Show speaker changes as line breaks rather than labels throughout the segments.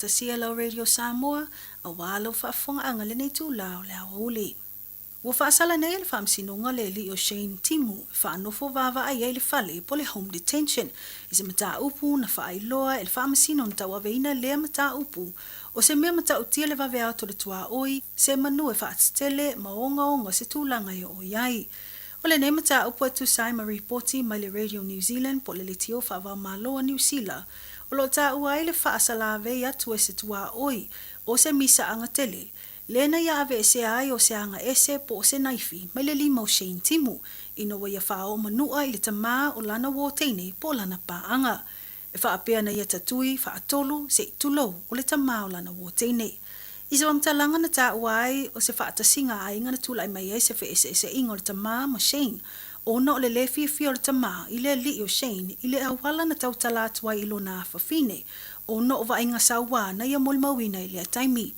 faatasia lau Radio Samoa aua lau faafofogaaga i lenei itula o le aoauli. Ua faasala nei e le Faamasinoga le alii o Shane Timu e faanofo vaavaai ai i le fale po o le home detention i se mataupu na faailoa e le Faamasino na tauaveina lea mataupu o se mea matautia le vave atu o le tuaoi se manu e faatetele ma ogaoga se tulaga e oo i ai. O lenei mataupu e tusa ai ma ripoti mai le Radio New Zealand po o le Leitio Faavaomalo a Niu Sila, o lo o taua ai le faasalavei atu e se tuaoi o se misaaga tele, lea na ia aveesea ai o se aga ese po o se naifi mai le lima o Shane Timu ina ua ia faaoo manua i le tamā o lana uō teine po o lana paaga. E faapea na ia tatui faatolu se i tulou o le tamā o lana uō teine. I se faamatalaga na taua ai o se faatasiga a aiga na tulai mai ai se feeseeseaiga o le tamā ma Shane ona o le lē fiafia o le tamā i le alii o Shane i le auala na tautala atu ai i lona afafine ona o vaaiga sauā na ia molimauina i lea taimi.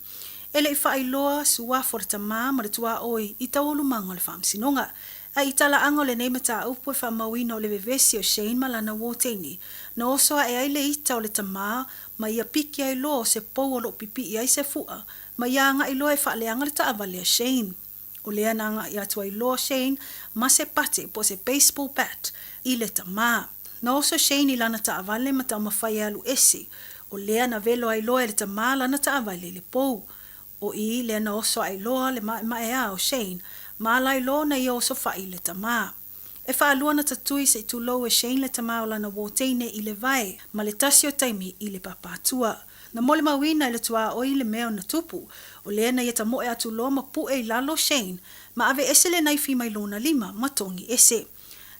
E le i faailoa suafa o le tamā ma le tuaoi i taualumaga o le faamasinoga. A i talaaga o lenei mataupu e faamauina o le vevesi o Shane ma lana uō teine, na oso ae ai le ita o le tamā ma ia piki ai loa o se pou o lo o pipii ai se fu'a, ma ia agai loa e faaleaga le taavale a Shane. O lea na agai atu ai loa Shane ma se pate po o se baseball bat i le tamā. Na oso Shane i lana taavale ma taumafai e alu ese, o lea na velo ai loa e le tamā lana taavale i le pou. O i lea na oso ae loa le maemaea o Shane ma ala ai loa ona ia osofa'i i le tamā. E faalua na tatui se i tulou e Shane le tamā o lana uō teine i le vae ma le tasi o taimi i le pāpātua. Na molimauina e le tuaoi le mea na tupu, o lea na ia tamoe atu loa ma puʻe i lalo Shane ma aveese le naifi mai lona lima ma togi ese.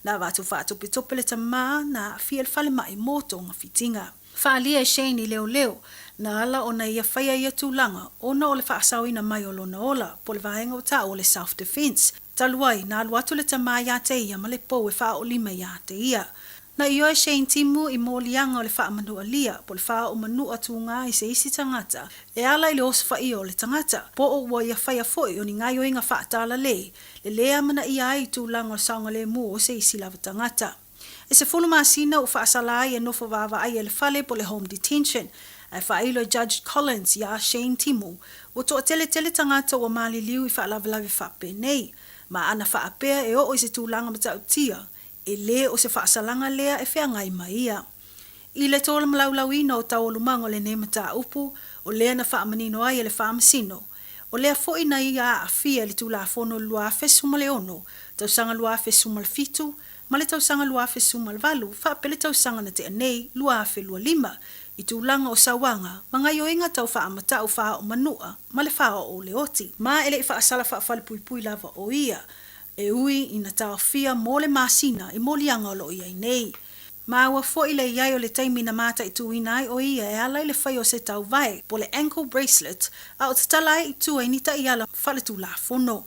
Na avatu faatopetope le tamā na aafia i le falemai mō togafitiga. Faaalia e Shane i leoleo, na ala ona ia faia ia tulaga ona o le faasaoina mai o lona ola po o le vaega ua taua o le self defence. Talu ai, na alu atu le tamā iā te ia ma le pou e faaoolima iā te ia. Na ioe Shane Timu i moliaga o le faamanualia po o le faaoomanua tūgā i se isi tagata e ala i le osofaia o le tagata, po o ua ia faia foi o ni gaioiga faatālalē le lē amanaia ai i tulaga o le saogalēmū o se isi lava tagata. E 10 masina ua faasala ai e nofo vaavaai e le fale po o le home detention, ae faailo e Judge Collins iā Shane Timu, ua toateletele tagata ua maliliu i faalavelave faapenei, ma ana faapea e oo i se tulaga matautia, e lē o se faasalaga lea e feagai ma ia. I le tolaulaulauina o taualumaga o lenei mataupu, o lea na faamanino ai e le Faamasino, o lea foi na ia aafia i le Tulafono 2016, tausaga 2017, ma le tausaga 2018 faapea le tausaga na tea nei 2025 i tulaga o sauaga ma gaioiga tau faamatau faaoo manua ma le faaoo o le oti. Ma e le i faasala faafalepuipui lava o ia, e ui ina taofia mo le masina i moliaga o lo o i ai nei. Maua foi le i ai o le taimi na mataituina ai o ia e ala i le fai o se tauvae po o le ankle bracelet a o tatala ai i tua i ni taiala faaletulafono.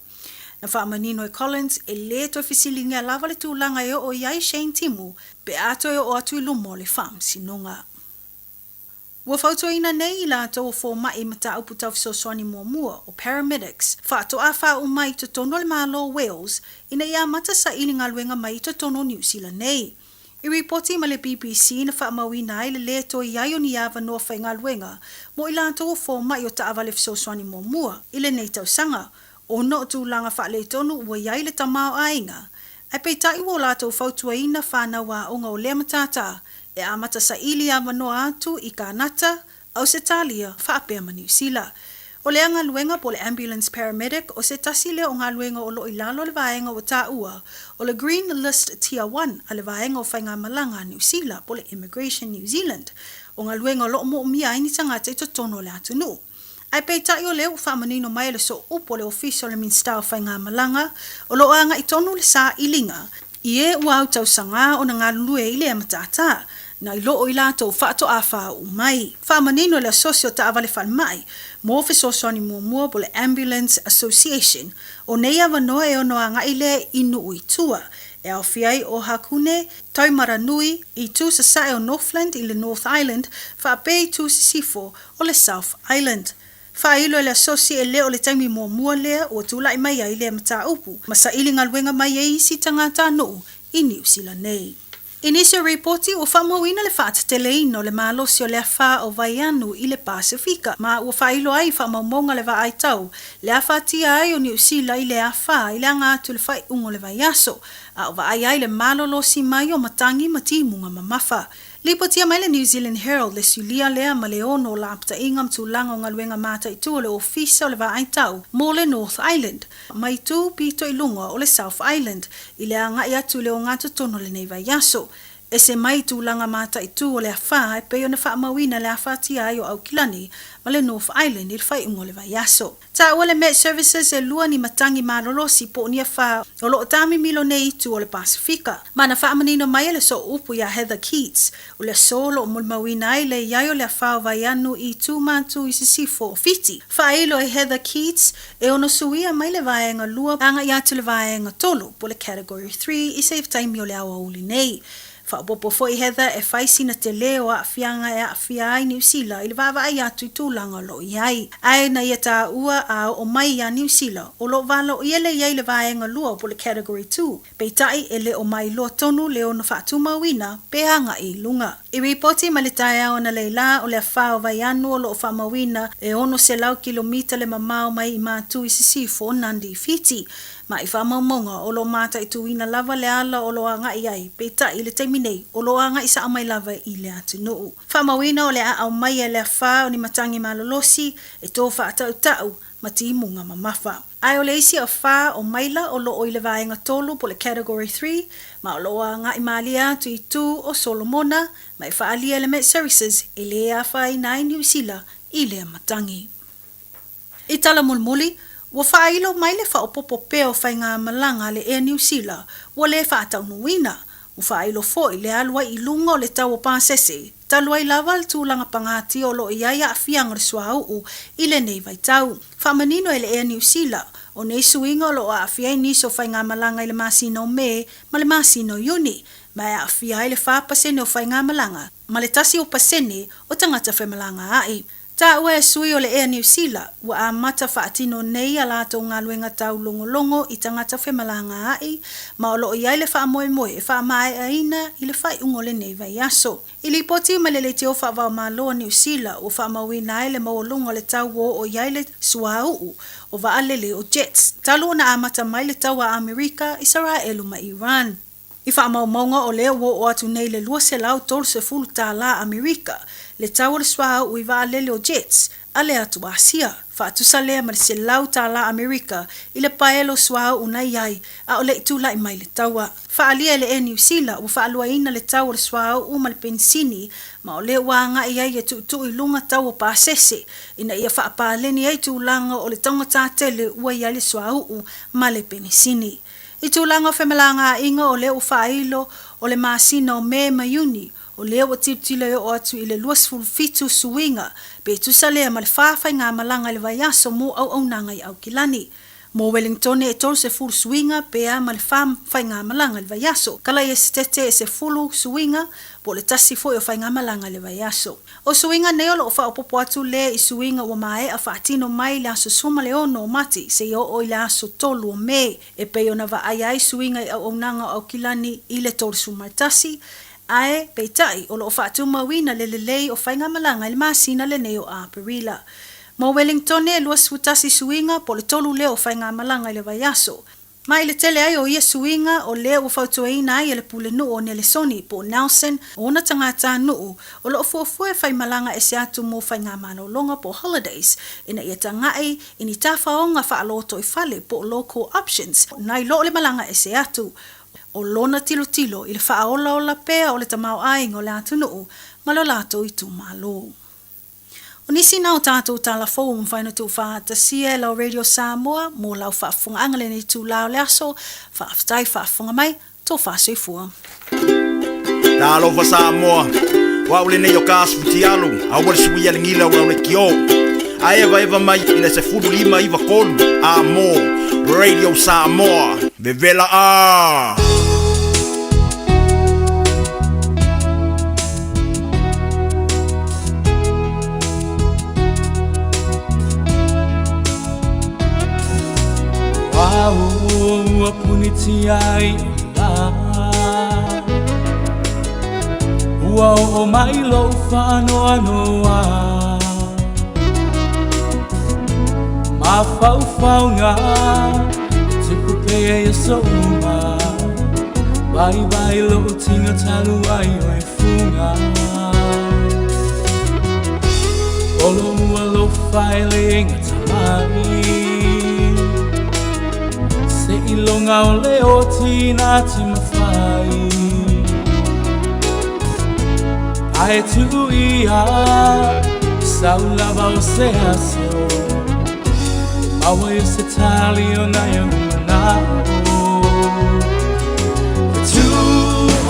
Na faamanino e Collins, e lē toe fesiligia lava le tulaga e oo i ai Shane Timu pe a toe oo atu i luma o le Faamasinoga. Ua fautuaina nei i latou o fomai i mataupu tau fesoasoani muamua, o paramedics, faatoa faauu mai i totonu o le Malo o Wales ina ia amata saili galuega mai i totonu o Niu Sila nei. I ripoti ma le BBC na faamauina ai le lē toe i ai o ni avanoa faigaluega mo i latou o fomai o taavale fesoasoani muamua i lenei tausaga ona o tulaga faaletonu ua i ai le tamaoaiga, ae peitai ua o latou fautuaina fanau aoga o lea matata e amata saili avanoa atu i Kanata, Ausetalia, faapea ma Niu Sila. O lea galuega po o le Ambulance Paramedic o se tasi lea o galuega o lo o i lalo o le vaega ua taua o le Green List Tier One a le vaega o Faigamalaga a Niu Sila po o le Immigration New Zealand, o galuega o lo o moomia ai ni tagata i totonu o le atunuu. Ae peitai o lea ua faamanino mai e le sooupu o le Ofisa o le Minisita o Faigamalaga, o lo o agai tonu le sailiga i e ua autausagā ona galulue i lea matata, nai lo o i latou faatoa faauu mai. Faamanino e le Asosi o Taavale Falemai mo Fesoasoani Muamua po o le Ambulance Association, o nei avanoa e ono agai lea i nuu i tua, e aofia ai o Hakune, Taumaranui, itu sasae o Northland i le North Island, faapea itu sisifo o le South Island. Faailo e le Asosi e le o le taimi muamua lea ua tulai mai ai lea mataupu ma saili galuega mai ai isi tagata nuu i Niu Sila nei. I nisi o ripoti, ua faamauina le faateteleina o le malosi o le afa o Vaianu i le Pasefika, ma ua faailo ai i faamaumauga a le vaai tau le afatia ai o Niu Sila i lea afa i le aga atu i le faaiuga o le vaiaso, a o vaai ai le malolosi mai o matagi ma timuga mamafa. Lipotia mai le New Zealand Herald le sulia lea ma le 6 o lapataiga ma tulaga o galuega mataitu o le Ofisa o le Vaai Tau mo le North Island, ma itu pito i luga o le South Island i le agai atu i le ogatotonu o lenei vaiaso. Ese mai tulaga mataitu o le afa e pei ona faamauina le afatia ai o Aukilani ma le North Island i le faaiuga o le vaiaso. Taua le Met Services e lua ni matagi malolosi po o ni afa o lo o tāmimilo nei i tua o le Pasefika. Ma na faamanino mai e le sooupu iā Heather Keats, o le aso o lo o molimauina ai le i ai o le afa o Vaianu i itu mātū i sisifo o Fiti. Faailo e Heather Keats e ono suia mai le vaega lua agai atu i le vaega tolu po o le Category 3 i se taimi o le aoauli nei. Faaopoopo foi Heather e fai sina tele o aafiaga e aafia ai Niu Sila i le vaavaai atu i tulaga o lo o i ai. Ae na ia taua a oo mai iā Niu Sila, o lo o valoia le i ai le vaega lua po o le Category 2, peitai e le o mailoa tonu le ono faatumauina pe agai i luga. I ripoti mai le taeao analeila o le afa o Vaianu o lo o faamauina e 600 kilomita le mamao mai i Matu i sisifo o Nandi i Fiti. Ma i faamaumauga, o lo o mataituina lava le ala o lo o agai ai, peitai i le taimi nei, o lo o agai sao mai lava i le atunuu. Faamauina o le a aumaia le afa o ni matagi malolosi e tō faatautau ma timuga mamafa. Ae o le isi afa o maila o lo o i le vaega 3 po o le Category 3, ma o lo o agai malie atu i itu o Solomona, ma e faaalia e le Met Services e lē afaina ai Niu Sila i lea matagi. I tala mulimuli, ua faailo mai le faaopoopo pea o faigamalaga a le Air Niu Sila ua le faataunuuina. Ua faailo foi le alu ai i luga o le tau o pasese, talu ai lava le tulaga pagatia o lo o i ai aafiaga o le suauu i lenei vaitau. Faamanino e le Air Niu Sila, o nei suiga o lo o aafia ai nisi o faigamalaga i le masina o Me ma le masina o Iuni, ma e aafia ai le 4% o faigamalaga ma le 1% o tagata femalagaai. Taua e sui o le Air Niu Sila, ua amata faatino nei a latou galuega taulogologo i tagata femalagaai, ma o lo o i ai le faamoemoe e faamaeaina i le faaiuga o lenei vaiaso. I lipoti mai le Leitio Faavaomalo a Niu Sila, ua faamauina ai le maualuga o le tau ua oo i ai le suauu o vaalele o jets, talu ona amata mai le taua a Amerika, Isaraelu ma Iran. I faamaumauga o lea ua oo atu nei le $230 tālā Amerika le tau o le suauu i vaalele o jets a le atu Asia, faatusa lea ma le $100 tālā Amerika i le paelo suauu na i ai a o le i tulai mai le taua. Faaalia e le Air Niu Sila ua faaluaina le tau o le suauu ma le penisini ma o lea ua agai ai e tuutuu i luga tau o pasese ina ia faapaleni ai tulaga o le taugata tele ua i ai le suauu ma le penisini. I tulaga o femalagaaiga o lea ua faailo o le masina o Me ma Iuni, o lea ua tilotilo e oo atu i le 27 suiga, pe tusa lea ma le fa faigamalaga i le vaiaso mo auaunaga i Aukilani. Mo Wellingtone e 30 suiga pe a ma le fa faigamalaga i le vaiaso. Kala i Esetete e 10 suiga po o le tasi foi o faigamalaga i le vaiaso. O suiga nei o lo o faaopoopo atu lea i suiga ua maea faatino mai i le aso 16 o Mati seia oo i le aso 3 o Me, e pei ona vaaia ai suiga i auaunaga o Aukilani i le 31, ae, peitai, o lo o faatumauina le lelei o faigamalaga i le masina lenei o Aperila. Mo Wellingtone, e 21 suiga po o le tolu lea o faigamalaga i le vaiaso. Ma i le tele ai o ia suiga, o lea ua fautuaina ai e le pulenuu o Nelesoni, po o Nelson, o ona tagatanuu, o lo o fuafua e faimalaga ese atu mo faigamalologa po o holidays, ina ia taga'i i ni tafaoga faalotoifale po o local options, nai lo le malaga ese atu. O lona tilotilo i le faaolaola pea o le tamaoaiga o le atunuu ma lo latou itumalo. O nisi na o tatou tala fou ua mafai ona tuufaatasia e lau Radio Samoa mo lau faafofogaaga lenei itula o le aso. Faafetai faafofoga mai, tofa soifua.
Talofa Samoa, o au lenei o Kas Futialu, aua le suia le gila o lau leitio. A evaeva mai i le 15 93 a mo Radio Samoa. Vevela a!
Au ua punitia ai la. Ua oo mai lou faanoanoa Mafaufauga e tupu pea i aso uma Vaivai lou tiga talu ai o e fuga O lou alofa e le gata mai Seiloga o le oti na te mafai Ae tuu ia sau lava o se aso E maua ai se tali o nai ou manao E tu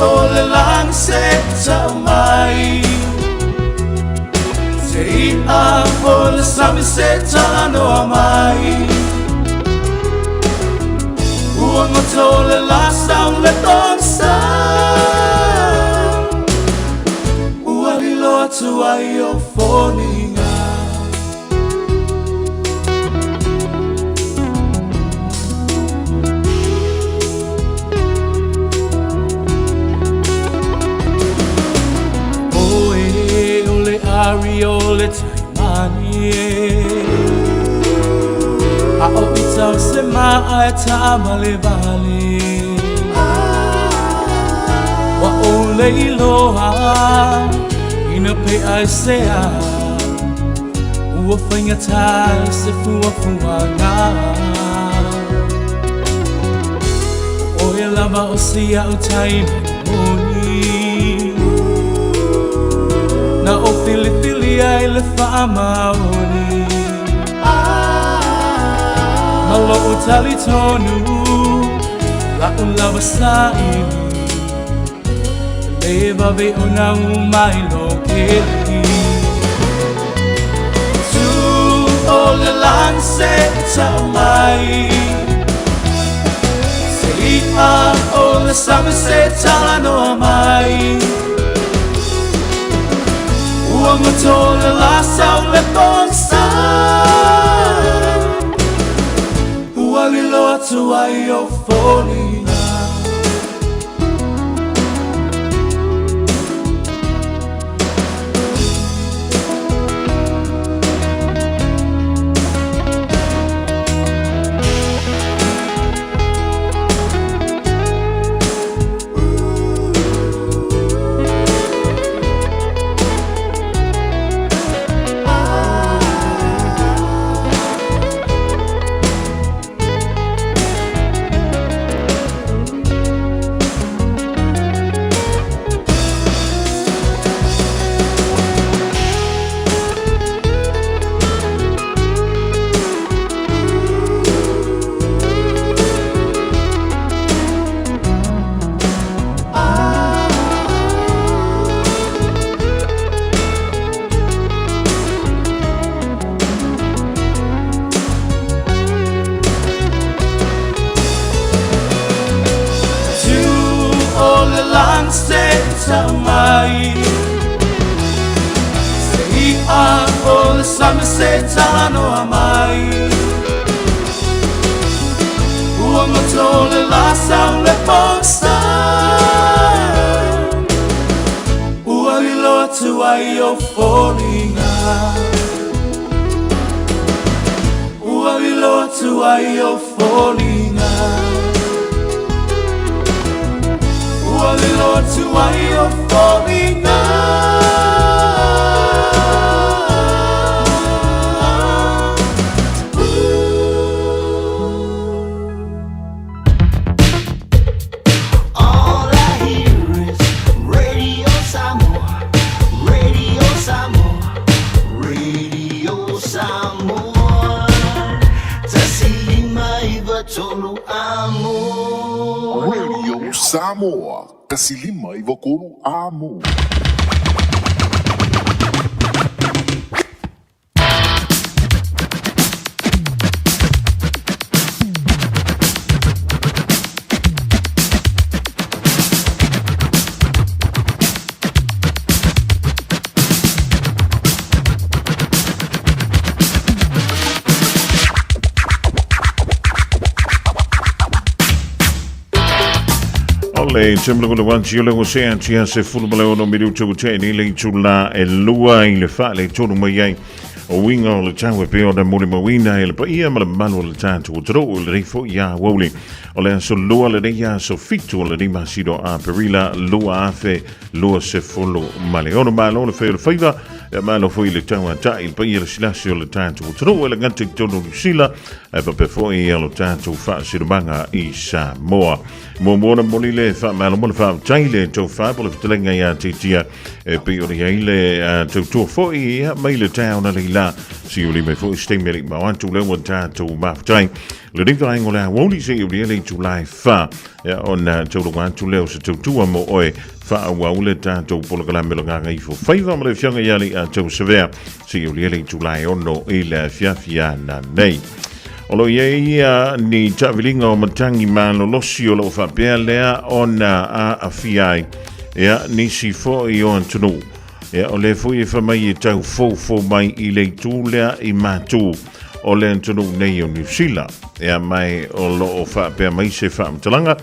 o le lagi se tau mai Se i'a o le sami se talanoa mai Ua goto le la sau le pogisa Ua lilo atu ai ou foliga O oe o le ari o le taimani e A o ita o se ma'a e taavalevale Ua ou le iloa ina pe'a e se a Ua faigata i se fuafuaga O oe lava o si a'u taimani moni Na ou filifilia i le faamaoni Ma lo'u talitonu la'u lava saili E le vave ona uma i lou keli Tu o le lagi se tau mai Se i'a o le sami se talanoa mai Ua goto le la sau le pogisa Ua lilo atu ai ou foliga Tu o le lagi se tau mai Se i'a o le sami se talanoa mai Ua goto le la sau le pogisa Ua lilo atu ai ou foliga Ua lilo atu ai ou foliga Ua lilo atu ai ou foliga
All I hear is Radio Samoa, Radio Samoa, Radio Samoa. 159 amo.
Radio Samoa, 159 amo.
O le tembele kule wanti o le wase atia se fulu male ono miru tu te ni le tula e lua i le fa le tolu mai ai o winga o le tau e peo na muli mawina e le paia ma le malu o le tātou o toro o le reifo ia wauli o le aso lua le nei aso fitu o le nei masino a perila 2026. Malo le fai o le faiva, e malo foi le tau a tai, le paia le silasi o le tātou atunuu e le gata i totonu o Niu Sila, ae faapea foi lo tātou faasilomaga i Samoa. Muamua ona momoli le faamalo ma le faafetai le taufa po le fetalaiga ia Titia e pei ona i ai le tautua foi ia mai le taeao na leila siuli mai foi se taimi e le i mao atu lea ua tatou mafutai lenei vaega o le aoauli seia ulia le itula e 4 ia ona taulaga atu lea o se tautua mo oe faaauau le tatou polokalame o le Gagaifo Faiva ma le afioga ia Leiatau Savea seia ulia le itula e 6 i le afiafi ananei. O lo o i ai ia ni taaviliga o matagi malolosi o lo o faapea lea ona aafia ai ia nisi foi o atunuu. Ia, o lea foi e fai mai e tau foufou mai i le itu lea i matu o le atunuu nei o Niu Sila. Ia, ma e o lo o faapea mai se faamatalaga,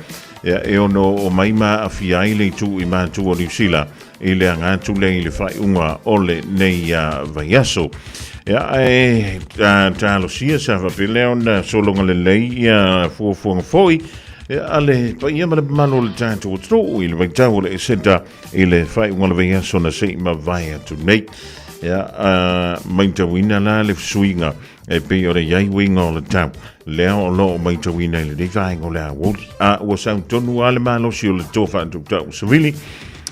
ia, e ono oo mai ma aafia ai le itu i matu o Niu Sila i le aga atu lea i le faaiuga o lenei vaiaso. Ia, ae talosia sa faapea lea ona sologa lelei ia fuafuaga foi ia, a le paia ma le mamalu o le tatou atunuu i le vaitau o le Eseta i le faaiuga o le vaiaso na se i mavae atu nei. Ia, maitauina la le fesuiga e pei o le i ai uiga o le tau, lea o lo o maitauina i lenei vaega o le aoauli. A ua sau tonu lava le malosi o le toa faatautau savili,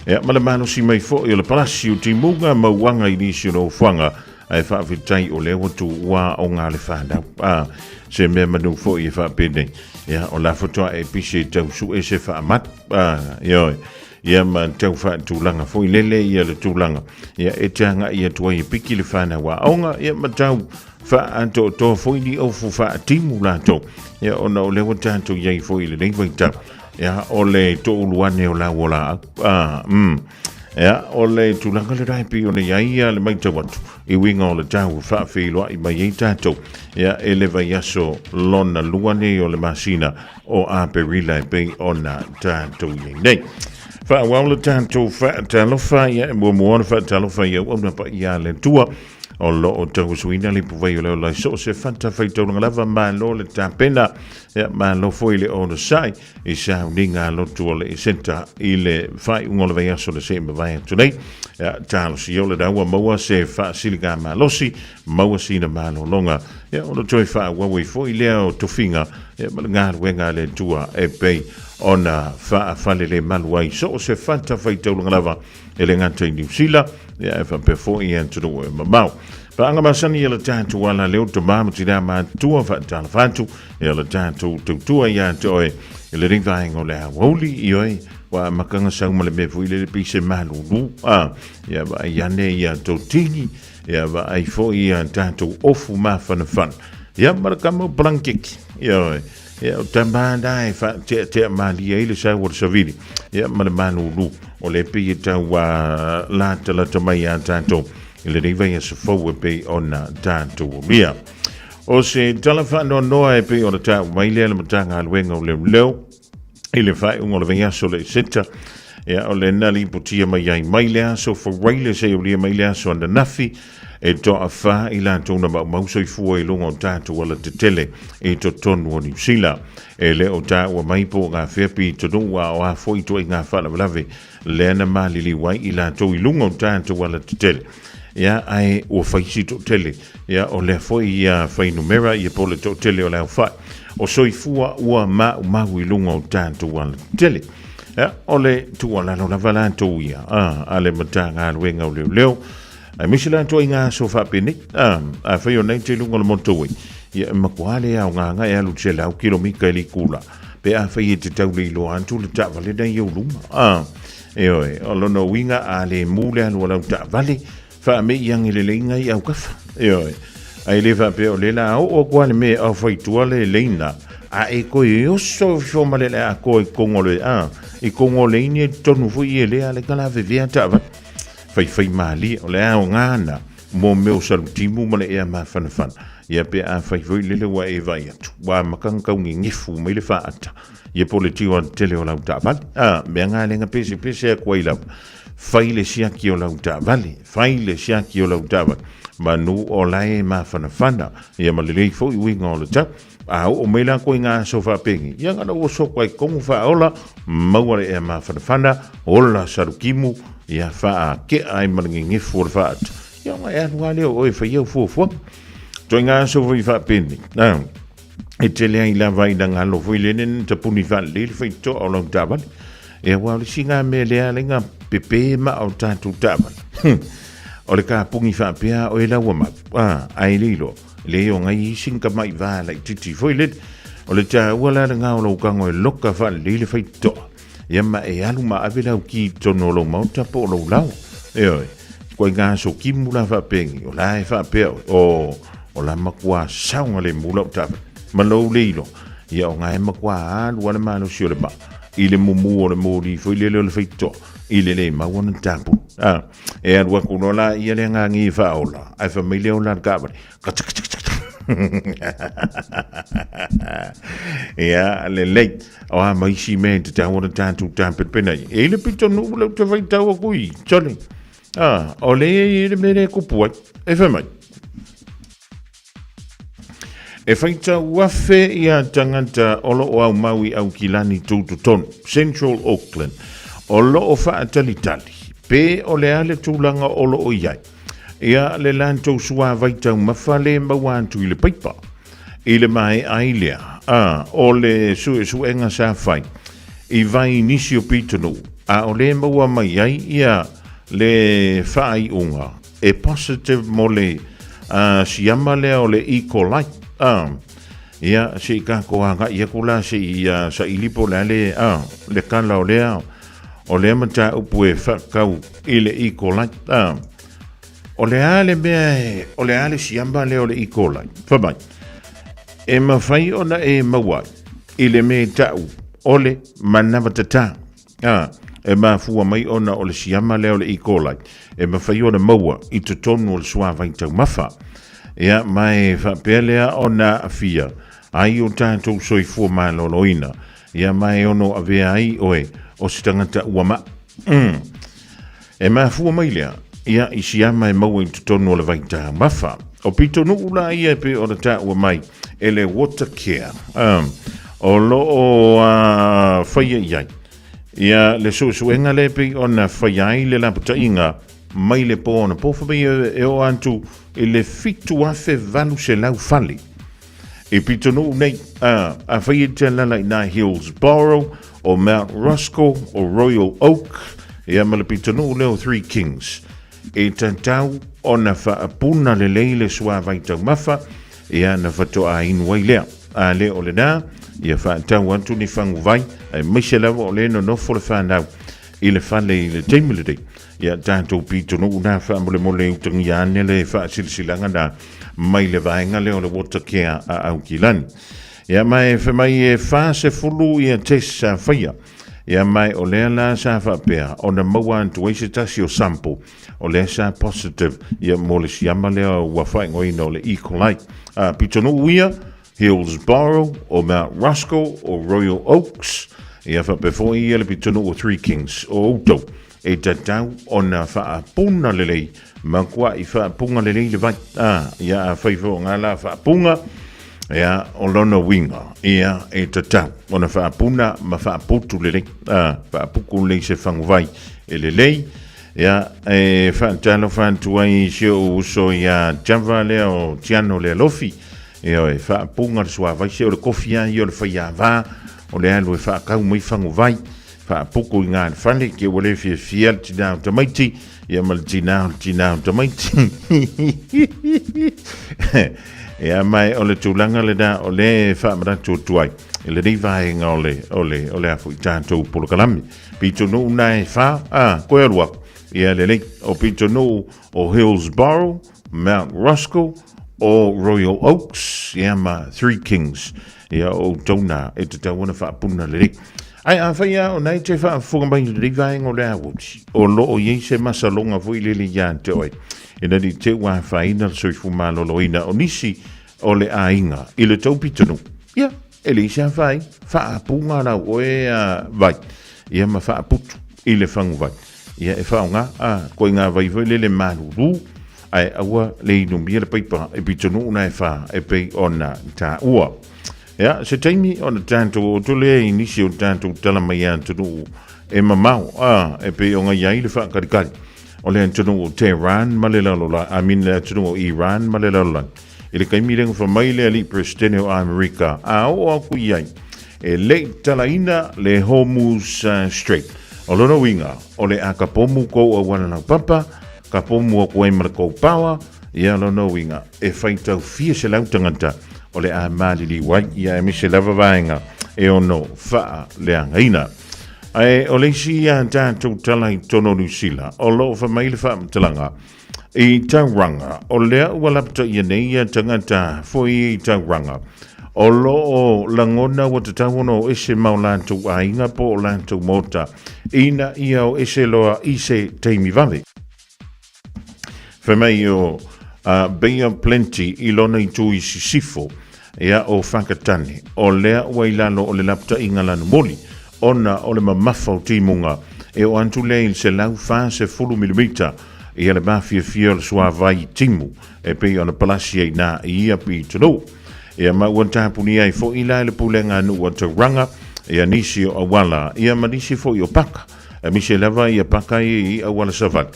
ia, ma le malosi mai foi o le palasi o timuga ma uaga i nisi o nofoaga, ae faafetai o lea ua tuua aoga le fanau. A, se mea manu foi e faapenei, ia, o la faatoa e pise e tau sue se faamatu. A, ioe. Ia ma tau faatulaga foi lele ia le tulaga ia e te agai atu ai e piki le whanau aoga ia ma tau whaatoatoa foi ni ofu whaatimu latou ia ona o lea ua tatou i ai foi i lenei vaitau ia o le toulu ane o lau o laau ah, ia o le tulaga lena e pei ona i ai ia le maitau atu i uiga o le tau e faafeiloai mai ai tatou ia e le vaiaso lona lua nei o le masina o Aperila e pei ona tatou i ai nei. Faaauau le tatou faatalofa ia e muamua ona faatalofa i auauna paia a le Atua o lo o tauasuina le ipuvai o le ola i so o se fatafaitaulaga lava. Malo le tapena, ia malo foi le onosai i sauniga a lotu o le Eseta i le faaiuga o le vaiaso na se i mavae atu nei. Ia, talosia o le ua maua se faasiliga malosi, maua sina malologa, ia ona toe faaauau ai foi lea o tofiga ia ma le galuega a le Atua e pei ona faafalelemalu ai so o se fatafaitaulaga lava e le gata i Niu Sila, ia e faapea foi i atunuu e mamao. Paaga masani ia le tatou ala leo tama ma tina matua faatalofa atu ia le tatou tautua ia te oe i lenei vaega o le aoauli i oe ua amataga sau ma le mea foi lele pei se malulu a ia vaai ane ia tou tini ia vaai foi ia tatou ofu mafanafana ia ma le kama o blanketi ia oe ia o tama na e faateatea malie ai le sau o le savili ia ma le malulu o le pei e tau latalata mai ia tatou i lenei vaiaso fou e pei ona tatou aulia. O se tala faanoanoa e pei ona taua mai lea le Matagaluega o Leoleo i le faaiuga o le vaiaso o le Eseta, ia o lena lipotia mai ai mai le aso Faraile seia aulia mai le aso ananafi, e toafa i latou na maumau soifua i luga o tatou alatetele i totonu o Niu Sila. E le o taua mai po o gafea pitonuu a o a foi ituaiga faalavelave lea na maliliu ai i latou i luga o tatou alatetele. Ia, ae ua fai si toatele. Ia, o lea foi ia fuainumera ia po o le toatele o le aofai o soifua ua maumau i luga o tatou alatetele. Ia, o le tuualalo lava latou ia a, a le Matagaluega o Leoleo, aemaise la ituaiga aso faapenei, a, afai o nei te i luga o le motorway, ia e matua le aoga e alu 100 kilomita i le itula, pe afai e te tau le iloa atu le taavale lena i ou luma. A, ioe, o lona uiga a le mu le alu a lau taavale, faamei ane lelei nai aukafa. Ioe, ae le faapea o lea la oo atu lava le mea e ofa i tua le leina, a e toe oso ifo ma le atoa i totonu o le, a, i totonu o le ini e totonu foi ia lea le talavevea taavale. Faifai malie, o le aoga na. Mo mea o salutimu ma le ea mafanafana, ia pe afai foi lele ua e vaai atu, ua amata ona tau gegefu mai le faata, ia po o le tio tele o lau taavale. A, mea na lea na pesepese atu ai lava, fai le siaki o lau taavale, fai le siaki o lau taavale, manu o la e mafanafana, ia ma lelei foi uiga o le tau. A oo mai la koe i ngā aso faapenei, ia na ona oso atu ai tonu faaola, maua le ea mafanafana, ola salukimu, ia faakea ai ma le gegefu o le faata. Ia ona e alu lava lea o oe e fai au fuafuaga. Toe ngā aso foi faapenei, a, e tele ai lava ina galo foi lele na tapuni faalelei le faitotoa o lau taavale. Ia aua o le isi ngā mea lea ala ai na pepe maa o tatou taavale. O le kapuni faapea oe lau ua mau, a, ae le iloa. Le o ngai isi ni tama'i va laitiiti foi lele. O le tāua la lena o lou tago e loka faalelei le faitotoa. Ia ma e alu ma ave lau ki i totonu o lou maota po o lou laoa. Ioe. Ituaiga aso kimu la faapenei, o la e faapea oe, o, o la matua saogalemu lau taavale. Ma lou le iloa, ia o na e matua alu lava le malosi o le maa i le mumu o le moli foi lele o le faitotoa i le le mau ona tapuni. A. E alu atu loa la ia le agagi e faaola, ae fai mai lea o la le taavale, Ia, lelei. O a ma isi mea e tatau ona tatou tapenapena ai. E i le pitonuu lea ou te faitau atu i, Johnny. Ah, o le e i le mea lea e kupu ai. E fai mai. E faitau afe ia tagata o lo o aumau i Aukilani Tutotonu, Central Auckland, o lo o faatalitali pe o le a le tulaga o lo o i ai. Ia le latou suavai taumafa le maua atu i le paipa. I le maea ai lea, a, o le suesuega sa fai i vai nisi o pitonuu, a o le maua mai ai ia le faaiuga e positive mo le siama lea o le E. coli. A, ia, se i tatou agai atu la se i saili po o le a le, a, le kala o lea, o lea mataupu e faatau i le E. coli. A, o le a le mea e, o le a le siama lea o le E. coli? Fai mai, e mafai ona e maua ai i le mea e tau o le manava tatā. Ā, e mafua mai ona o le siama lea o le E. coli, e mafai ona maua i totonu o le suavai taumafa. Ia, ma e faapea lea ona aafia ai o tatou soifua maloloina, ia ma e ono avea ai oe o se tagata ua maʻi. Mm. E mafua mai lea, ia, i siama e maua i totonu o le vai taumafa. O pitonuu la ia e pei ona taua mai e le Watercare, um, o lo o faia i ai. Ia, le suesuega lea e pei ona faia ai le lapataiga mai le pō anapo, fai mai e oo atu i le 7,800 fale. I pitonuu nei, a, afai e te alala i nā Hillsborough, o Mount Roskill, o Royal Oak, ia ma le pitonuu lea o Three Kings. E tatau ona faapuna lelei le suavai taumafa, ia na faatoa inu ai lea. A le o lenā, ia faatau atu ni faguvai, aemaise lava o lea e nonofo le fanau i le fale i le taimi lenei. Ia tatou pitonuu nā faamolemole e utagia ane le faasilasilaga nā mai le vaega lea o le Water Care a Aukilani. Ia ma e fai mai e 40 ia test sa faia. Ia ma o lea la sa faapea ona maua atu ai se tasi o sample o lea sa positive ia mo le siama lea ua faaigoaina o le E. coli. A pitonuu ia Hillsborough, o Mount Roskill, o Royal Oaks, ia faapea foi ia le pitonuu o Three Kings, o outou e tatau ona faapuna lelei, matuai faapuga lelei le vai. A, ia afai foi o ngā la faapuga, ia, o lona uiga, ia, e tatau ona faapuna ma faaputu lelei, a, faaputu lelei se faguvai e lelei, ia, e faatalofa atu ai i si ou uso ia Java lea o Tiano Lealofi, Ioe, faapuga le suavai, se o le kofi lava ia o le faiava, o le alu e faatau mai faguvai, faapuku i gā le fale, ke ua le fiafia le tinā o tamaiti, ia ma le tinā o le tinā o tamaiti. Ia mai o le tulaga lena o le faamanatu atu ai i lenei vaega o le, o le, o le a foi tatou polokalame. Pitonuu na e whā, a, koe alu aku. Ia lelei, o Pitonuu o Hillsborough, Mount Roskill, o Royal Oaks, ia ma Three Kings, ia o outou nā, e tatau ona faapuna lelei. Ae afai lava o na e te faafofoga mai i lenei vaega o le aoauli, o lo o i ai se masaloga foi lele ia te oe, ina ne i te i ua afaina le soifua maloloina o nisi o le aiga i le tou pitonuu, ia, e leai se afaina, faapuga lau oe vai, ia ma faaputu i le faguvai. Ia, e faaaoga a koiga vai foi lele malulu, ae aua le inumia le paipa i pitonuu na e fa e pei ona taua. Ia, se taimi ona tatou oo atu lea i nisi o tatou tala mai atunuu e mamao, a, e pei ona i ai le faakalikali o le atunuu o Tehran ma le lalolagi, I mean le atunuu o Iran ma le lalolagi. I le taimi lea na fai mai le alii Peresetene o Amerika, a oo aku i ai, e le i talaina le Hormuz Strait. O lona uiga, o le a kapomu kou auala laupapa, kapomu aku ai ma le kou power, ia lona uiga, e faitau fia selau tagata o le a maliliu ai, ia aemaise lava vaega e ono faaleagaina. Ae o le isi a tatou tala i totonu o Niu Sila, o lo o fai mai le faamatalaga i Tauranga, o lea ua lapataia nei ia tagata foi i Tauranga, o lo o lagona ua tatau ona o ese ma o latou aiga po o latou maota ina ia o ese loa i se taimi vave. Fai mai o Bay of Plenty i lona itu i sisifo, ia o Whakatane, o lea ua i lalo o le lapataiga lanumoli, ona o le mamafa o timuga e oo atu lea i le 140 milimita ia le mafiafia o le suavai timu e pei ona palasi ai na i ia pitonuu. Ia ma ua tapunia ai foi la e le pulega a nuu a Tauranga ia nisi o auala ia ma nisi foi o paka. Aemaise lava ia paka ia i auala savali.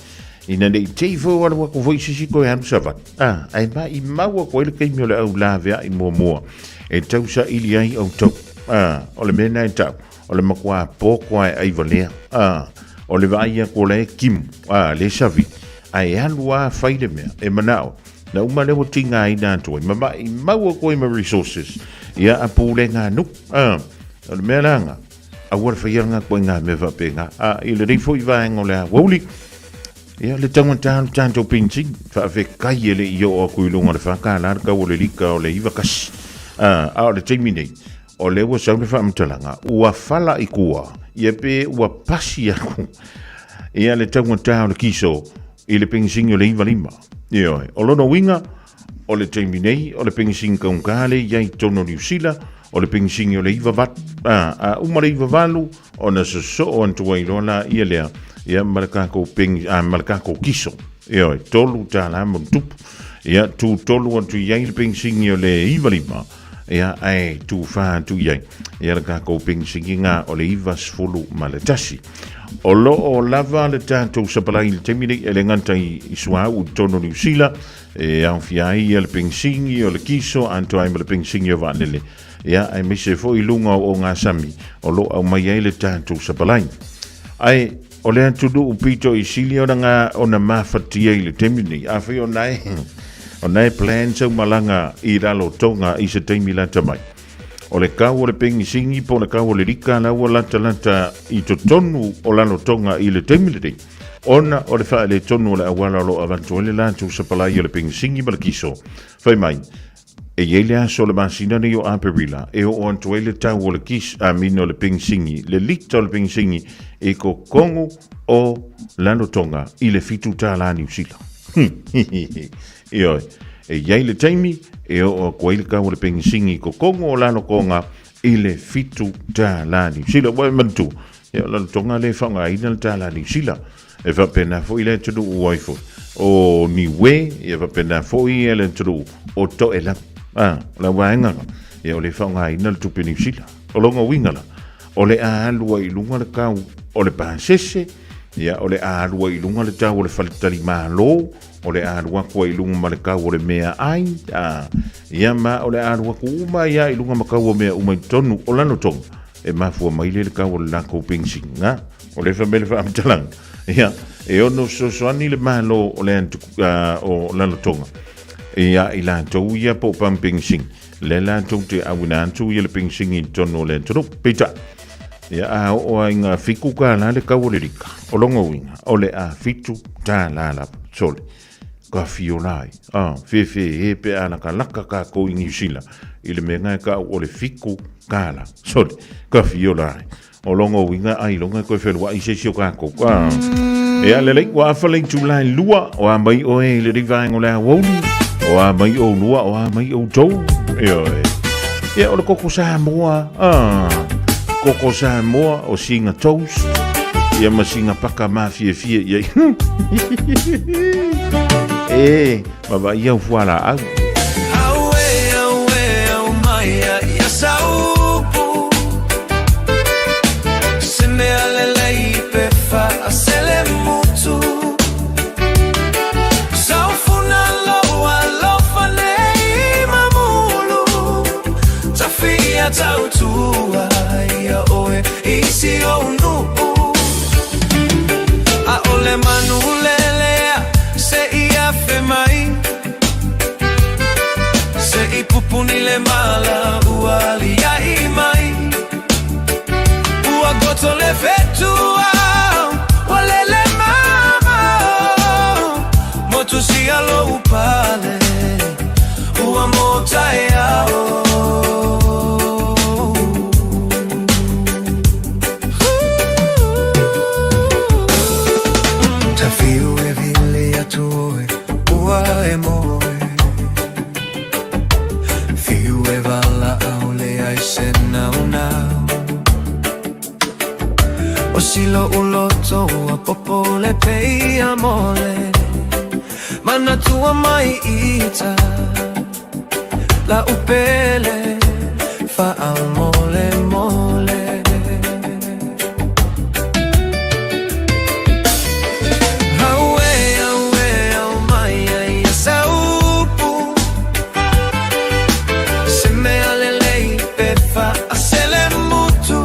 Ina ne i te i foi o alu aku foi sisi koe alu savali. Ah, ae ma i mau aku ai le taimi o le au laveai muamua e tau saili ai outou. Ah, o le mea lena e tau, o le matua poko lava e ai valea. Ah, o le vaai aku o la e kimu, ah, le savili. Ae alu lava fai le mea e manao. Na uma lea ua tigaina atu ai, ma maimau aku ai ma resources ia a pulega a nuu. Ah, o le mea la Aua le faia lena koe ngā mea faapena. A, i lenei foi vaega o le aoauli, ia le taugata o le tatou penisini, faafetai e le i oo atu i luga o le $4 le tau o le lita o le 91. A, a o le taimi nei, o lea ua sau le faamatalaga, ua fala i tua, ia pe ua pasi atu ia le taugata o le kiso i le penisini o le 95. Ioe, o lona uiga, O le taimi nei, o le penisini taugata lea e i ai i totonu o Niu Sila, o le penisini o le 98, a, a uma le 98, ona sosoo atu ai loa laia lea, ia ma le tatou peni, a, ma le tatou kiso. Ioe, $3 ma ona tupu. Ia, tu tolu atu i ai le penisini o le 95, ia, ae tu fa atu i ai, ia le tatou penisini na o le 91. O lo o lava le tatou sapalai i le taimi nei, e le gata i, i suauu i totonu o Niu Sila, E aofia ai ia le penisini o le kiso atoa ai ma le penisini o vaalele, ia aemaise foi i luga o ogasami o lo o aumai ai le tatou sapalai. Ae o le atunuu pito i sili ona ngā ona mafatia i le taimi nei, afai o na e o na e plan sau malaga i Rarotonga i se taimi lata mai. O le kau o le penisini po o le kau o le lika la ua latalata i totonu o Rarotonga i le taimi lenei, Ona o le faaletonu o le auala o lo o avatu ai le latou sapalai o le penisini ma le kiso. Fai mai, e i ai le aso o le masina nei o Aperila e oo atu ai le tau o le kis, I mean o le penisini, le lita o le penisini i totonu o Rarotonga i le $7 Niu Sila. Ioe, e i ai le taimi e oo atu ai le tau o le penisini i totonu o Rarotonga i le $7 Niu Sila. Ua e manatua, Ia, o Rarotonga lea e faaaogaina le tala Niu Sila. E faapena foi le atunuu ai foi o Niue, ia faapena foi le atunuu o Toelau. A, o la vaega la, ia o le faaaogaina le tupe Niu Sila. O lona uiga la, o le a alu ai i luga le tau o le pasese, ia o le a alu ai i luga le tau o le faletalimalo, o le a alu atu ai i luga ma le tau o le meaai, a, ia ma o le a alu atu uma ai lava i luga ma tau o mea uma i totonu o Rarotonga. E mafua mai lea le tau o le latou penisini. Na, o lea fai mai le faamatalaga. Ia, e ono fesoasoani le Malo o le o Rarotonga ia i latou ia po o pamu penisini. Lea latou te auina atu ia le penisini i totonu o le atunuu. Peitai, ia a oo lava ina $7 le tau o le lita, o lona uiga, o le a $7 lava. Sole, ka fiola ai. A, fefe e pe a lakalaka kākou i Niu Sila i le mea na e kau o le $7. Sole, ka fiola ai. O lona uiga ailoga e toe feluai se isi o tatou. A. Ia lelei, ua afa le itula e lua, o a mai oe i lenei vaega o le aoauli, o a mai oulua, o a mai outou. Ioe. Ia, o le koko Samoa, a, koko Samoa, o sina toast, ia ma sina paka mafiafia i ai. E, ma vaai au fualaau.
Auē, auē, au mai ia ia saupu Se mea lelei pe faasele mutu Saufuna loa alofa nei mamulu Tafia tautua ia oe i si ou nuu ʻAʻole manu lelea se i afe mai Se i pupuni le mala ua aliaʻi mai Ua goto le fetu ua lele mamao Motusia lou pale ua motaeao. Tafiu e vili atu oe ua e moe Fiu e valaau leai se naunau O si lo'u loto ua popole pei a mole Manatua mai ita la'u pele faamolemole. Auē, auē, au mai ai ia saupu Se mea lelei pe faasele mutu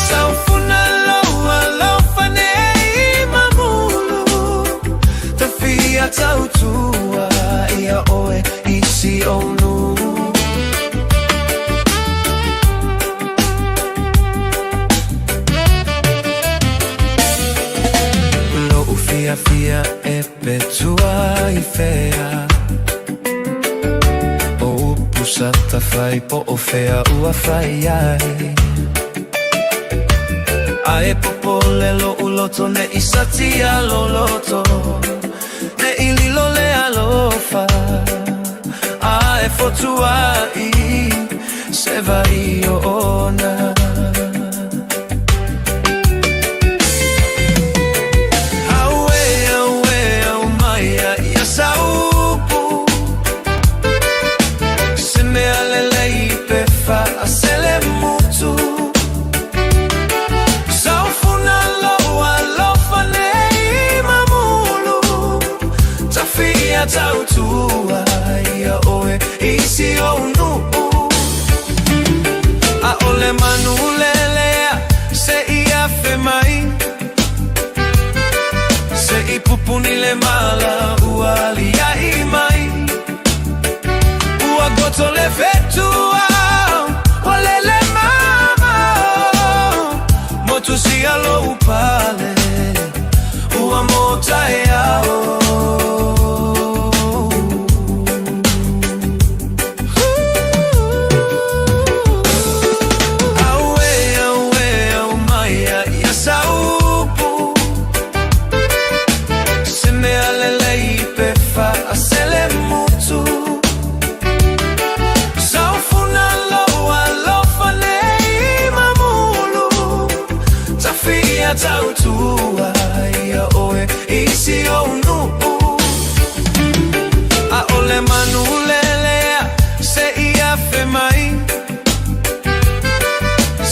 Saufuna lou alofa nei mamulu Tafia tautua ia oe i si ou nuu. Lo'u fiafia e pe tua i fea O upu sa tafai po o fea ua fai ai Ae popole lo'u loto ne'i satia loloto Ne'i lilo le alofa Ae fotua'i se vai ona. Auē, auē, au mai ia ia saupu Se mea lelei pe faasele mutu Saufuna lou alofa nei mamulu Tafia tautua ia oe i si ou nuu ʻAʻole manu lelea se i afe mai Se i pupuni le mala ua aliaʻi mai Ua goto le fetu ua lele mamao Motusia lou pale ua motaeao. Auē, auē, au mai ia ia saupu Se mea lelei pe faasele mutu Saufuna lou alofa nei mamulu Tafia tautua ia oe i si ou nuu ʻAʻole manu lelea se i afe mai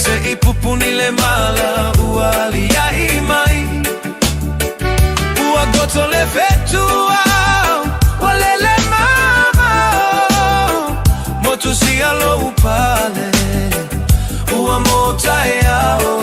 Se i pupuni le mala ua aliaʻi mai Ua goto le fetu ua lele mamao Motusia lou pale ua motaeao.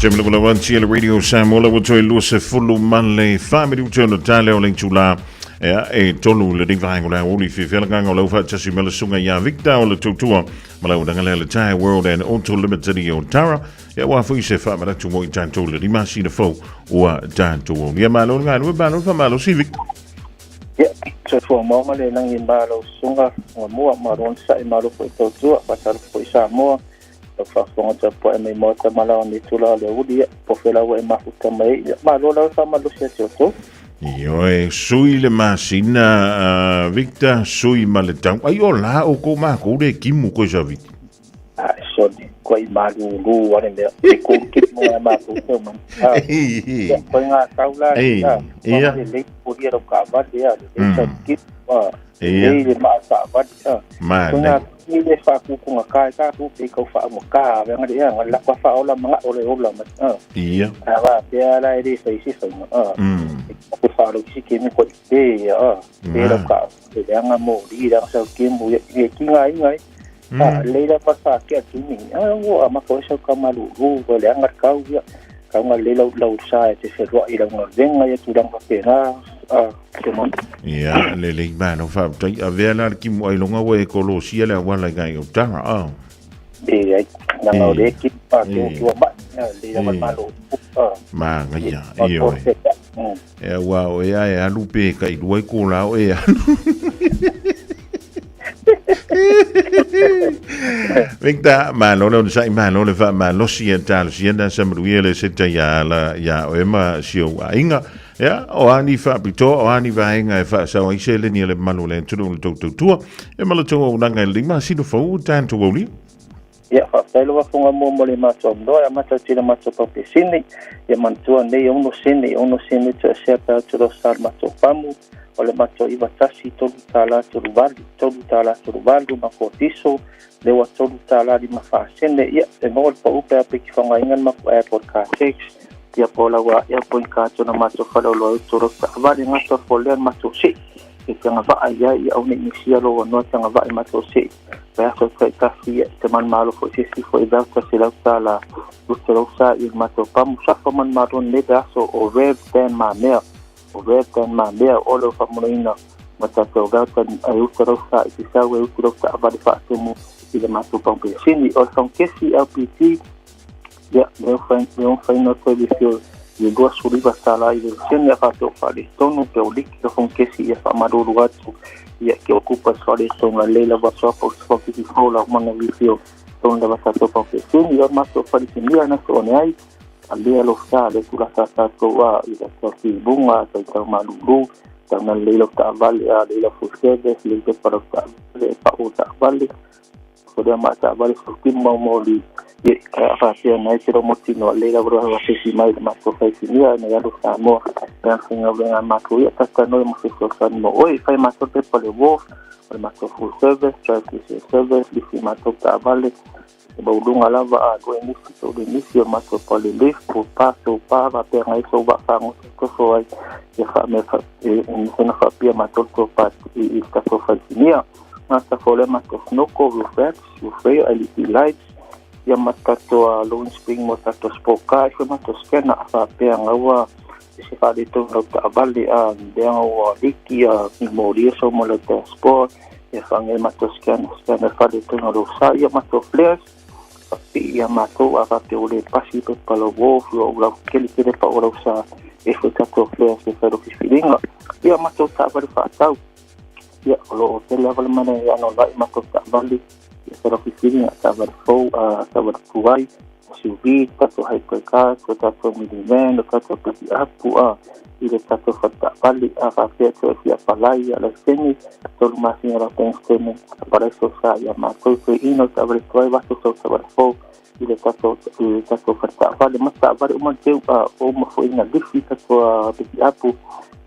Taimi lava lava tia le Radio Samoa la ua toe 24 minute ona tale o le itulā ea e tolu le vaenga o le aoauli fiafia le agaga o lau faatasi ma le susuga ia Victor o le tautua ma lau unaga lea le Tyre World and Auto Limited i Otara ea ua foi se faamanatu mo i tatou le 5 masina fou ua tatou aulia. Malo le galue, malo le faamalosi Victor.
Ia, soifua maua ma le lagi ma lau susuga muamua, malo onosai, malo foi tautua, faatalofa foi Samoa, lau faafofoga tapuai mai maota ma lao nei tula o le uli, ia, po o fea la ua e mafuta mai ai, ia, malo lava le faamalosi ia te outou.
Ioe, sui le masina, Victor, sui ma le tau. Ai o la o ko mākou le kimu koe sa Victor.
Ah, soni, koe i malūlū ale mea, e kou kimu a mākou tau man. Ah, ia, koe ngā tau la, ia, ia, le lei poria lau ka vale, ia, le lei sa kimu, ah, lei le maa ka vale, ah, koe ngā i le whākūkunga kā e kā kū pe kau whaanga kā, venga le ia, ngā lakwa whaola mga ole ola, ma, ah, a wā, pea la e le whai se whainga, ah, e ko whaaro kisi kemu koe i te, ah, te lau ka, te leanga mō, ri ranga sau kemu, ia, ia ki ngā inga, A leila pa sa ke atu ni. A ua a maka oe sau ka malulu, ua leaga le kau ia. Kau nga leila lau sa e te feloai i lau galuega ia tulaga faapena a Solomon.
Ia, lelei malo faafetai. Avea la le timu ailoga ua e kolosia le auala i ngai o tara, a.
Leai, leaga o lea e timu pa ke o tua mai, a lelei lava le malo. A.
Magaia, ioe. E ua o ea e alu pe ka ilua i ko la o e alu. Victor, malo le onosai, malo le faamalosi e talosia na sa manuia le seta ia ala ia oe ma si ou aiga. Ia, o a ni faapitoa, o a ni vaega e faasao ai seleni a le mamalu o le atunuu i le tou tautua, e ma le tou auaunaga i le 5 masina fou ua tatou aulia.
Ia, faafetai lava Fuga Mua mo le matou avanoa e amata atu i le matou paupesini. Ia manatua nei e ono sene, e ono sene toesea pe atu loa sa le matou pamu, o le matou 91 $3 38, $3 38 ma kodiso, le ua $3 54 sene. Ia, e maua le pau pe a pe ki faaaogaina le matou app o le Cartex, ia po o lau airplane card ona matou faleoloa ai tolo taavale gata fo lea le matou sei e te agavaa i ai, ia aua ne i misia lou avanoa e te agavaa i matou sei. Pe aso e taitasi ia, te manumalo foi se isi foi vauta $100 200 sa i le matou pamu safa manumalo nei le aso o Rev Dan Mamea. O Rev Dan Mamea o le faamonoina ma tatou vauta e uta lau sa i te sau e utu lau taavale faatumu i le matou pamu penisini. O le faukesi LPT, ia, le mafai ona toe lisi i le $29 i le sene a faapea o faaletonu pe o liki le faukesi ia faamalulu atu ia ke o kupa se faaletonu a lelei lava soapa o se faukesi fou la uma na lisi o tonu lava tatou paukesini. O le matou falesinia na so one ai a lea lo sa le tulaga tatou a i le tau luga tau tau malulu tau na lelei lau taavale a lelei lau full service lelei pepa lau taavale e pau taavale o lea ma taavale futimu mau moli ia a faapea nai te motino a leila ua wa sesi mai le matou faisinia na alu Samoa pe faigaluega matou ia tatanoi mo se fesoasoani mo oe fai matou pepa le wharf o le matou full service drive service lisi matou taavale e mauluga lava a lua nisi tolu nisi o matou pale lift po pa so pa faapea ngai so va fagota toso ai ia faamea e ona faapia matou to pa i tatou faisinia ma tatou le matou snorkel roof racks roof rail LED lights ia ma tatou loan spring mo tatou sport car e matou scanner a faapea gaua se faaletonu lau taavale a leaga ua liki a molia so mo lau dashboard e whangai matou scanner scanner faaletonu lau sa ia matou flares faapipii ia matou a faapea ua le pasi pepa lau wharf ua lau kelikele pa o lau sa e foi tatou flares e fai lau filifiliga ia matou taavale faatau ia o loo tele lava le mana e anoanoai matou taavale ia fai lau filifiliga taavale fou a taavale tuai SUV, tatou hypercar, o tatou minivan, o tatou pikiapu a i le tatou faletaavale a faapea toe fia palai ia laisene 3 masina lau bank statement apalai so sa ia matou toe ina o taavale tuai vato sau taavale fou i le tatou faletaavale ma taavale uma teu a o uma foi na lifi tatou pikiapu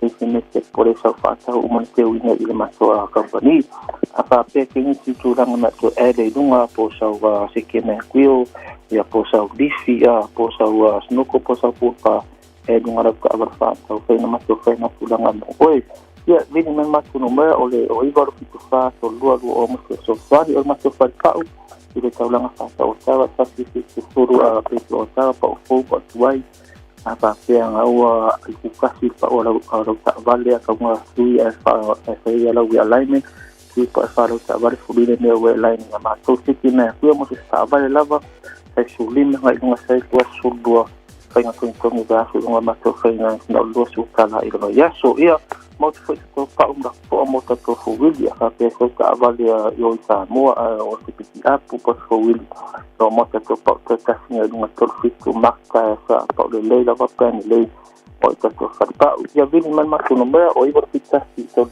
e se mese pole sau faatau uma na teuina i le matou company a faapea ke nisi tulaga ma toe ele i luga po sau second hand wheel ia po sau lifi a po sau snorkel po sau pupa e luga lau taavale faatau faina matou faina tulaga mo oe ia vili mai matou numera o le o 9 8 7 4 3 2 2 o ma fesoasoani o le matou falepau i le taulaga fa'atauataua 170 7 o pa'u fou pa'u tuai a fa'apea gaua i kukasi pa'u lau ta'avale a kauga sui ae faia lau realignment sui pa'u fa'alau ta'avale fulile mea ua e line a matou siki mea kuia mo se ta'avale lava sai sulima gai luga sai 22 faiga togitogi vaiaso i luga matou faiga na o le 20 tala i le vaiaso. Ia maotu fo'i tatou pa'u ma lapopo'a mo tatou fouili a fa'apea sau ta'avale i o i Samoa o se pikiapu po se fouili o mo tatou pa'u taitasi gai luga 37 maka sa pa'u lelei lava pe anilei o i tatou falepa'u. Ia vili mai le matou numea o 9 1 3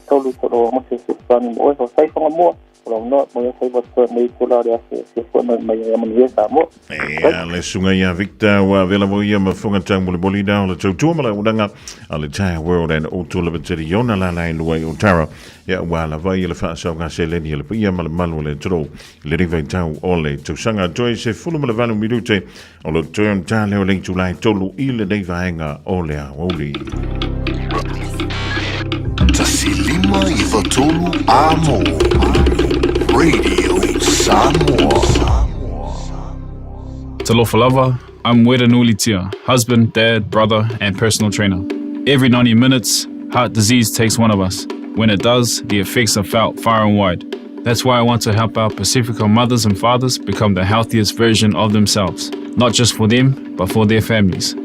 3 3 mo se fesoasoani mo oe faafetai fagamua o lau noa mo ia faiva totoe nei tula le aso e fia mai mai ia manuia Samoa.
Ia le suga ia Victor ua vela mo ia mafunga tau molimoli na o le tautua ma le auaunaga a le Tyre World and Auto Limited i ona lala e lua i Otara. Ia ua lava ia le faasaoga seleni a le paia ma le malu o le atunuu i le vaitau o le tausaga. Toe se 18 minute o lo toe on tā leo le itulai 3 i lenei vaega o le aoauli.
1 5 9 3 A Mo. Radio Samoa.
Talofa lava, I'm Wera Nulitia, husband, dad, brother, and personal trainer. Every 90 minutes, heart disease takes one of us. When it does, the effects are felt far and wide. That's why I want to help our Pacifica mothers and fathers become the healthiest version of themselves, not just for them, but for their families.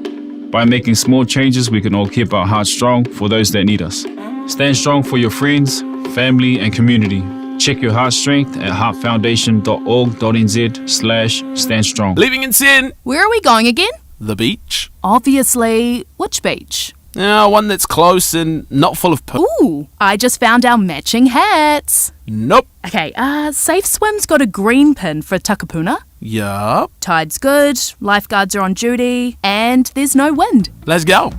By making small changes, we can all keep our hearts strong for those that need us. Stand strong for your friends, family, and community. Check your heart strength at heartfoundation.org.nz/stand strong.
Leaving in 10.
Where are we going again?
The beach.
Obviously, which beach?
Yeah, one that's close and not full of poo.
Ooh, I just found our matching hats.
Nope.
Okay, Safe Swim's got a green pin for Takapuna.
Yup.
Tide's good, lifeguards are on duty, and there's no wind.
Let's go.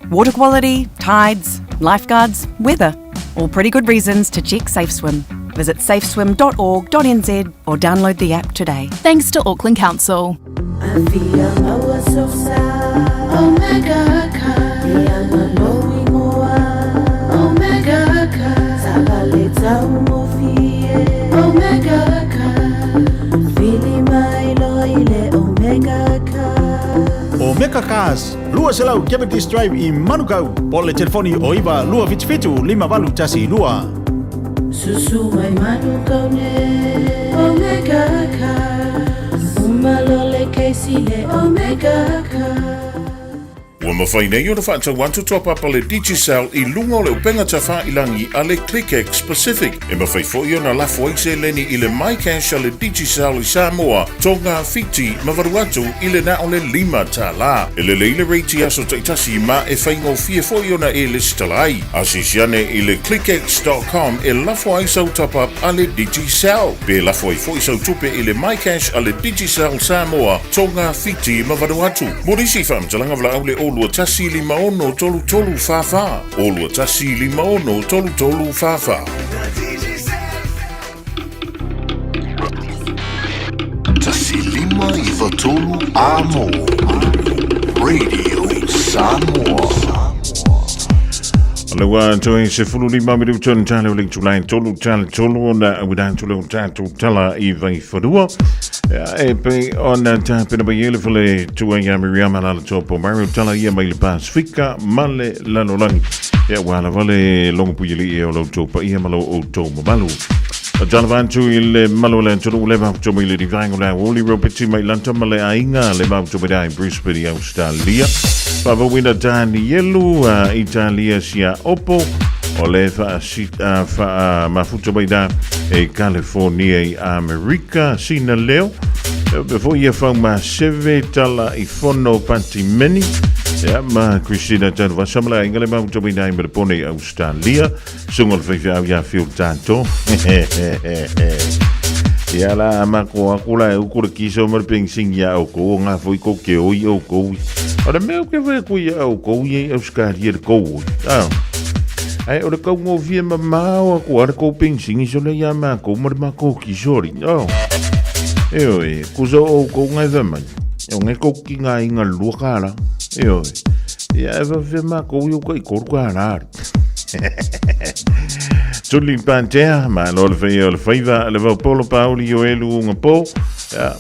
Water quality, tides, lifeguards, weather. All pretty good reasons to check Safe Swim. Visit safeswim.org.nz or download the app today.
Thanks to Auckland Council.
Omega
Omega Cars, 200 Cavendish Drive i Manukau. Po le telefoni o 9 277 5812.
Susu mai Manukau ne Omega Cars Umalole Casey le Omega Cars.
Ua mafai nei ona faatau atu top up a le Digicel i luga o le upega tafailagi a le ClickX Pacific. E mafai foi ona lafo ai seleni i le MyCash a le Digicel i Samoa, Tonga, Fiti ma Vanuatu i le na o le $5. E lelei le rate i aso taitasi ma e faigofie foi ona e lesitala ai. Asiasi ane i le clickx.com e lafo ai sau top up a le Digicel. Pe lafo ai foi sau tupe i le MyCash a le Digicel Samoa, Tonga, Fiti ma Vanuatu. Mo nisi faamatalaga valaau le 0 21 56 33 44. 0 21 56 33 44.
1 5 9 3 A Mo. Radio Samoa.
Le ua toe se 15 minuta ona tale o le itulai 3 tale 3 ona uida atu le o tatou tala i Vaifanua. Ia, e pei ona tapena mai ai le fale tua ia Miriama Lalotoa Pomare o tala ia mai le Pasifika ma le lalolagi. Ia, ua lava le logo puialii e o lo outou paia ma lo outou mamalu. Tala atu i le malu o le atunuu le mafuta mai le divaega o le aoauli Robert mai Lanta ma le aiga le mafuta mai dai Brisbane i Australia. Faavauina Danielu Italia sia Opo o le faa mafuta mai da e California i Amerika sina leo. Pe foi ia fau ma seve tala i fono patimeni. Ia ma Christina Tanuvasa ma le aiga le mafuta mai dai Melbourne i Australia. Suga o le faifeau iā Phil Tato. Ia la ma ko aku la e uku le kiso ma le pengsing ia au kou o ngā foi kou ke oi au kou. O le mea o ke whai koe ia au kou ia i Australia le kou oi. Ah. Ai, o le kau ngō ma mao aku a le kou pengsing i sole ia ma kou ma le ma kou kisori. Oh. E oi, kuso o kou ngai wha mai. O ngai kou ki ngā inga lua kāra. E oi. Ia e wha ma kou i o kai koru kāra ari. Tuli Pantea, malo le whaia o le whaiva, le vau polo pauli o elu unga po,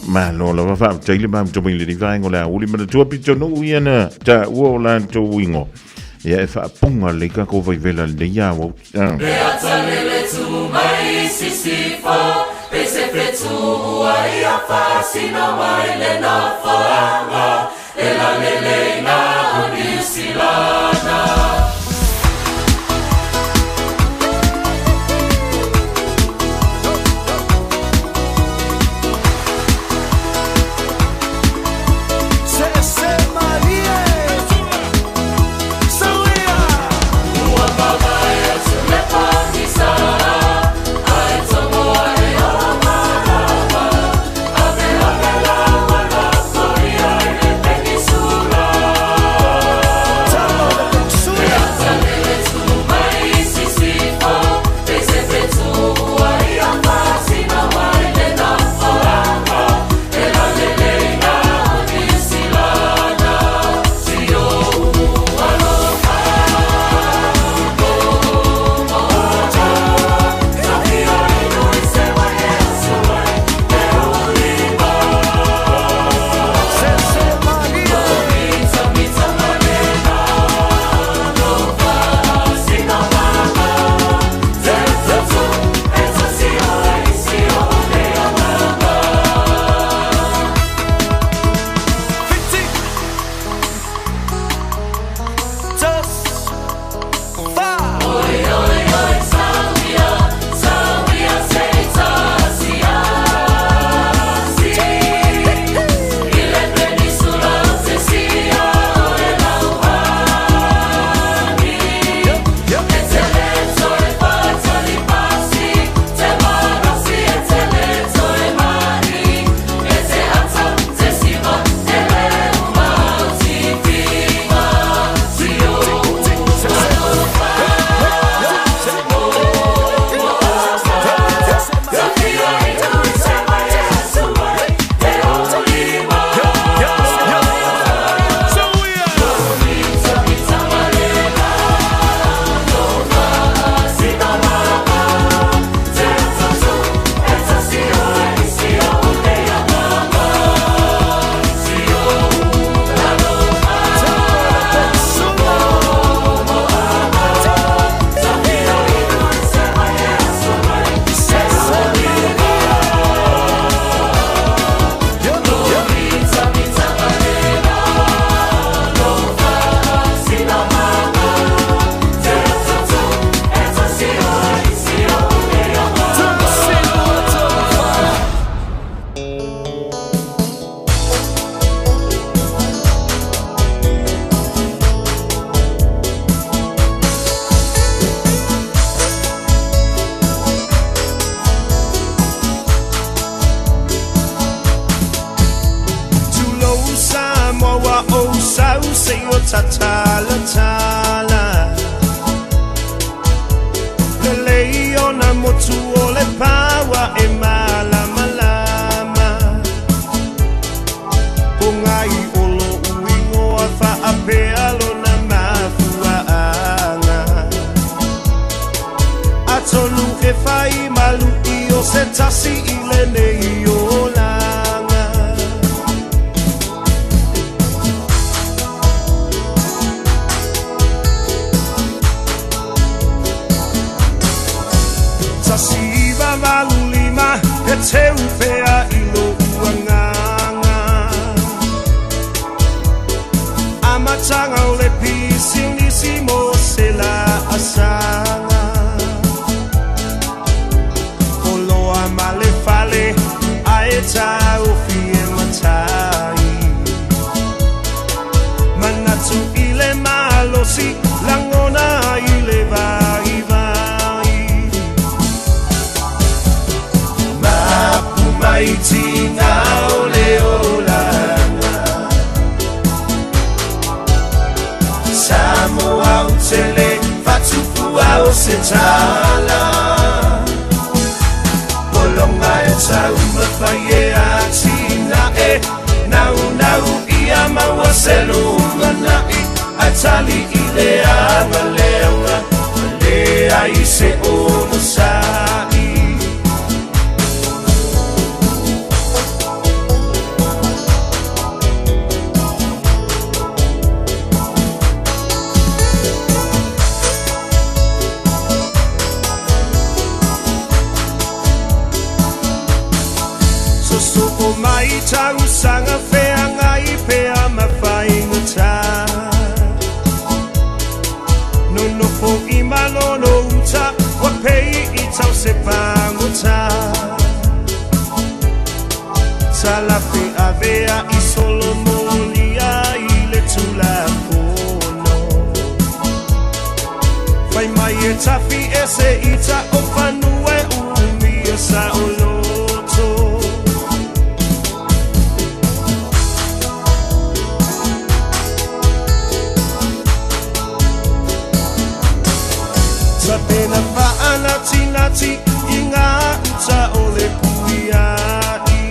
malo lava whaafetai le matou mai le vaega o le aoauli manatua pito nuu ia na taua o latou igoa ia e faapoga lelei tatou vaivela lenei aoauli.
Tulou Samoa ua ou sau seia tatalatala. Lelei ona motu o le paua e malamalama. Pogai o lo'u igoa faapea lona mafuaaga. Atonu e fai malu'i o se tasi i lenei olaga. 1985 e teu pea i lo'u agaga. Amataga o le pisinisi mo se laasaga. Oloa ma le fale ae taofi e matai. Manatu i le malosi lagona i le vaivai. Mapu mai tiga o le olaga. Samoa ou te le fatufua o se tala. Pologa e taumafai e atinae. Naunau ia maua se lumanai. Ae tali i le agalega ma le leai se onosai. Soso'o mai tausaga feagai pea ma faigata. Nonofo i malono uta ua pei i tau se pagota. Talafe avea i solomolia i le Tulafono. Fai mai e tafi ese ita o fanua e umia saoloto. Tapena faanatinati i gā uta o le puia'i.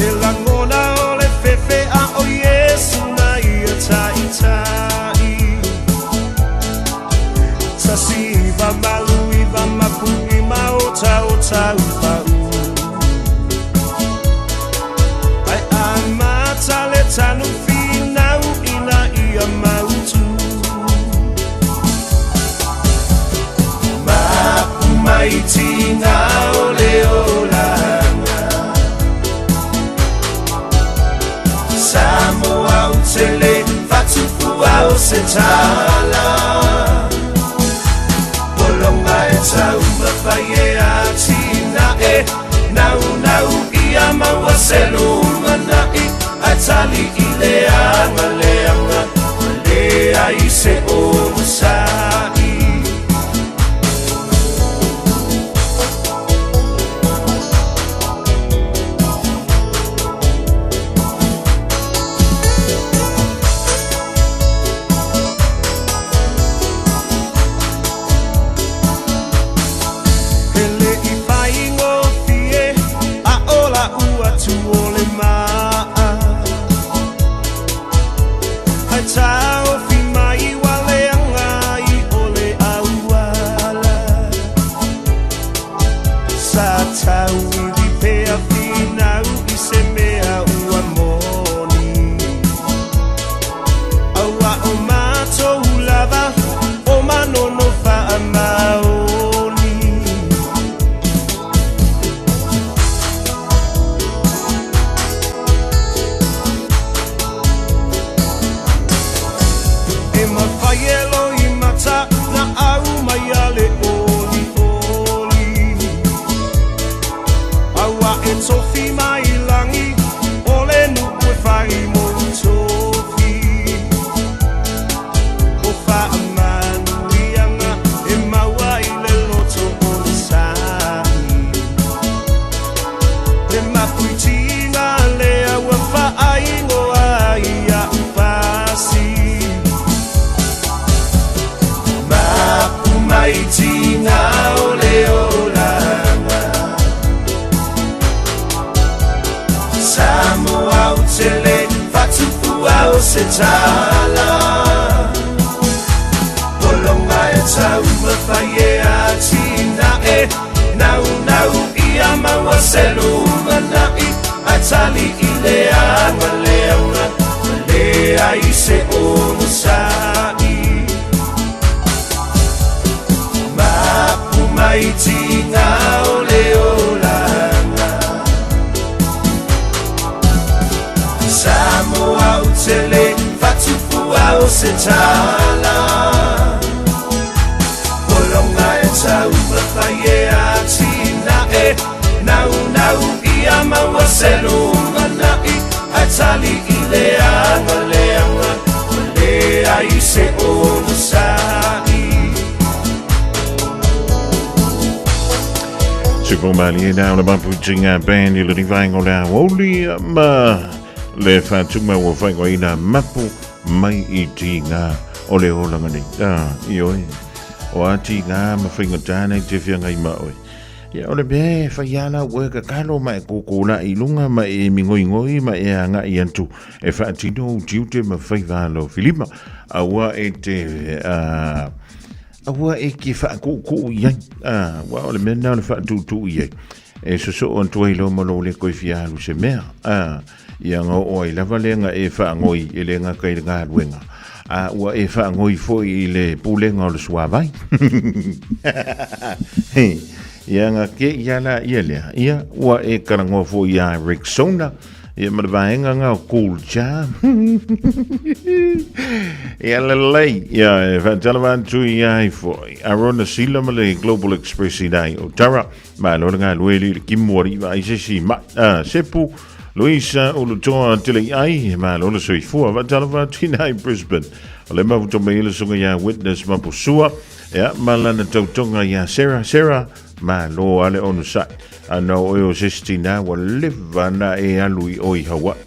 E lagona o le fefe a o Iesu na ia ta'ita'i. 1989 mapu'i ma otaota upa'u. Ae amata le tanu finau ina ia mautu. Mapu mai tiga o le olaga. Samoa utele fatufua o se tala. Polonga e taumafai e atina'e. Naunau ia maua se lumana'i. Ae tali i le aga leaga ua leai se onosa'i. E le i faigofie a o la'u atu o le ma'a. Ae taofi mai ua leaga ai o le auala. Sa tauivi pea finau i se mea ua moni. Auā o matou lava o Manono faamaoni. E mafai e loimata na au mai a le olioli. Auā e tofi mai lagi o le nu'u e fai mou tofi. O faamanuiaga e maua i le loto onosa'i. Le mapuitiga lea ua faaigoa ai a'u pasi. Mapu mai tiga o le olaga. Samoa utele fatufua o se tala. Polonga e taumafai e atina'e. Naunau ia maua se lumana'i. Ae tali i le aga leaga ua leai se onosa'i. Mapu mai tiga o le olaga. Samoa utele fatufua o se tala. Polonga e taumafai e atina'e. Naunau ia maua se lumana'i. Ae tali i le aga leaga ua leai se onosa'i.
Super malie na o le mapuitinga band i le vaenga o le aoauli ma le faatuma ua faaigoaina mapu mai i tiga o le olaga nei. Ah, ioe. O a tiga ma faigata nei te feagai ma oe. Ia, o le mea e fai lava la ua e tatalo ma e kukula'i i luga ma e migoigoi ma e aga'i atu e faatino ou tiute ma faiva alofilima. Aua e te, ah, Aua e te faatuutuu i ai. A, aua o le mea lena o le faatuutuu i ai. E sosoo atu ai loa ma lou le toe fia alu i se mea. A, ia na oo ai lava lea na e faanoi e le gata i le galuega, a ua e faanoi foi i le pulega o le suavai. Ia na te i a laia lea, ia ua e talanoa foi ia Rexona, ia ma le vaega na o Cool Charm. Ia lelei, ia e faatalofa atu i ai foi. Arona Sila ma le Global Express i nai o Tara. Malo le galue li le kimu ari vaai se si ma Sepu Luisa Ulutoa Tele ai malo le soifua faatalofa atu i nai Brisbane. O le mafuta mai le susuga ia Witness Mapusua ia ma lana tautoga ia Sarah Sarah malo a le onosai. Ana o oe o se isi tina ua leva na e alu i o i Hawaii.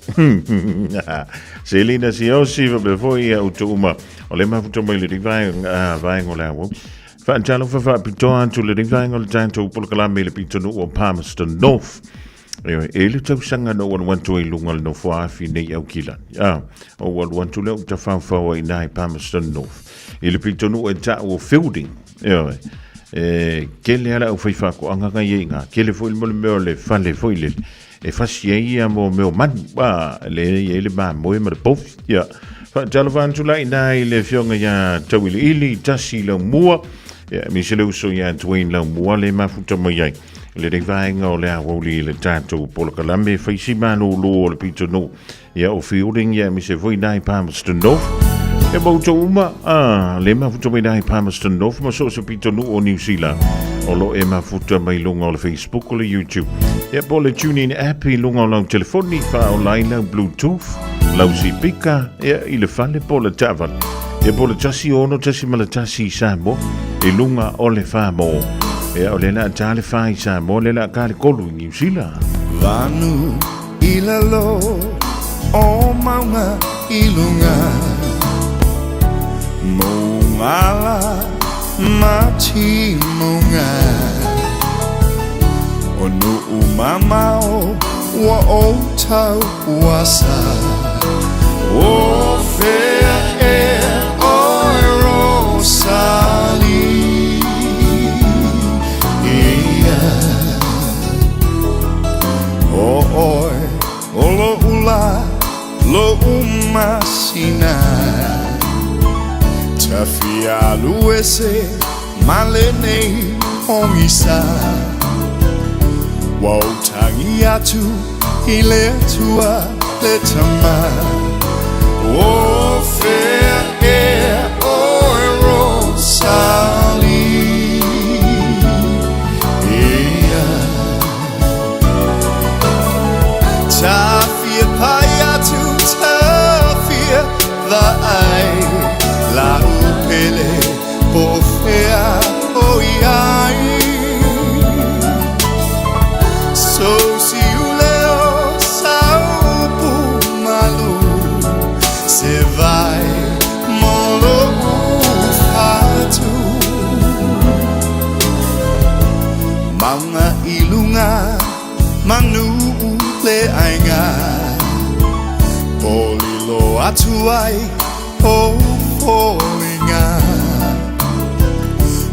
Selina Siosi faapea foi ia outou uma o le mafuta mai le vaega o le aua. Faatalofa faapitoa atu le vaega o le tatou polokalame i le pitonuu o Palmerston North. Ioe, e le tausaga na ou alu atu ai i luga o le nofoaafi nei Aukilani. Ah, ou alu atu lea ou tafaofao ai i ina i Palmerston North. I le pitonuu e tau o Fielding. Ioe, e tele lava le aufaifaatoaga na i ai i ina. Tele foi le mea o le fale foi lele e fasi ai ia mo mea o manu. Ah, lea e i ai le mamoe ma le povi. Ia, faatalofa atu la i ina i le afioga ia Tauiliili Tasi Laumua. Ia, aemaise le uso ia Dwayne Laumua le mafuta mai ai. Lenei vaega o le aoauli i le tatou polokalame e fai si malōlō o le pitonuu ia o Fielding ia aemaise foi nai Palmerston North. E mau outou uma a le mafuta mai nai Palmerston North ma so o se pitonuu o New Zealand o lo e mafuta mai luga o le Facebook o le YouTube. Ia po o le TuneIn app i luga o lau telefoni faaola ai lau Bluetooth, lau sipika ia i le fale po o le taavale. Ia po o le 106.1 i Samoa i luga o le whāmō. Ia o le la tā le whā i Samoa, le la kā le kolu i New Zealand.
Vanu i lalo o maunga i lunga Mōngala ma timunga O nuu mamao ua o tau uasa O fea ea oe Rosalie Ia O oe o lo'u lā lo'u masina Tafia alu ese ma lenei pogisa Ua ou tagi atu i le Atua le Tama O fea ea oe Rosalie Ia Tafia pai atu tafia vaai Lau pele po o fea o i ai Sou siuleo saupu malu Se vai mo lo'u fatu Maunga i lunga manu le aiga Polilo atu ai o foliga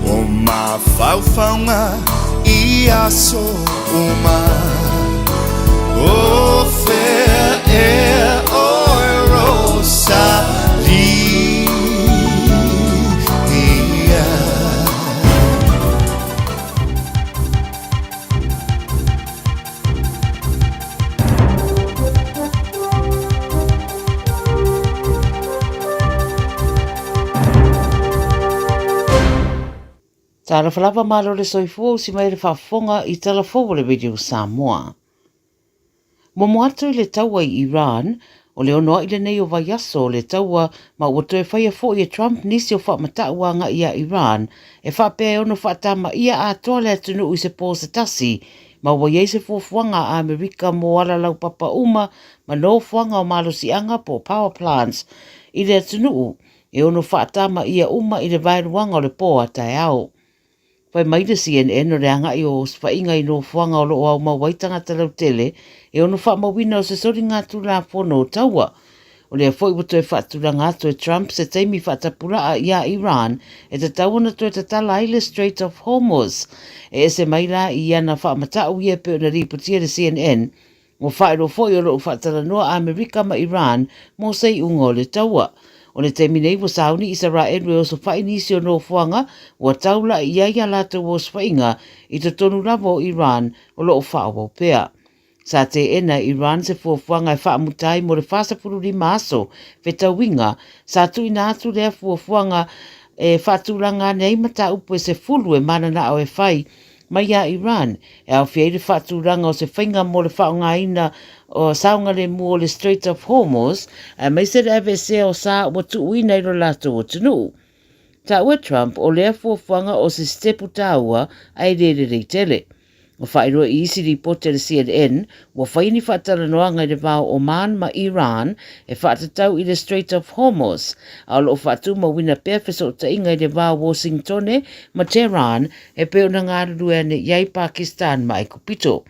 O mafaufauga i aso uma O fea ea oe Rosalie
Talofa lava malo le soifua usi mai le faafofoga i tala fou o le Radio Samoa. Momo atu i le taua i Iran, o le 6 ai lenei o vaiaso o le taua ma ua toe faia foi e Trump nisi o faamatau agai ia Iran e faapea e ono faatamaia atoa le atunuu i se po se tasi ma ua i ai se fuafuaga a Amerika mo ala laupapa uma ma nofoaga o malosiaga po o power plants i le atunuu e ono faatamaia uma i le vaeluaga o le po a taeao. Fai mai le CNN o le agai o osofaiga i nofoaga o lo o aumau ai tagata lautele e ono faamauina o se soligatulafono o taua. O lea foi ua toe faatulaga atu e Trump se taimi faatapulaa iā Iran e tatau ona toe tatala ai le Strait of Hormuz. E ese mai la i ana faamatau ia e pei ona lipotia e le CNN, Ua faailoa foi o lo o faatalanoa a Amerika ma Iran mo se iuga o le taua. O le taimi nei ua sauni Isaraelu e osofai nisi o nofoaga ua taulai i ai a latou osofaiga i totonu lava o Iran o lo o faaauau pea. Sa teena e Iran se fuafuaga e faamuta ai mo le 45 aso fetauiga, sa tuuina atu lea fuafuaga e faatulaga ane ai mataupu e 10 e mananao e fai mai iā Iran, e aofia ai le faatulaga o se faiga mo le faaaogaina o saogalemu o le Strait of Hormuz, aemaise le aveesea o sa ua tuuina i lo latou atunuu. Taua e Trump o lea fuafuaga o se sitepu taua ae le lelei tele. Ua faailoa i isi lipoti a le CNN, ua fai ni faatalanoaga i le va o Oman ma Iran e faatatau i le Strait of Hormuz, a o lo o faatumauina pea fesootaiga i le va o Wōsingtone ma Tehran e pei ona galulue ane i ai Pakistan ma Aikupito.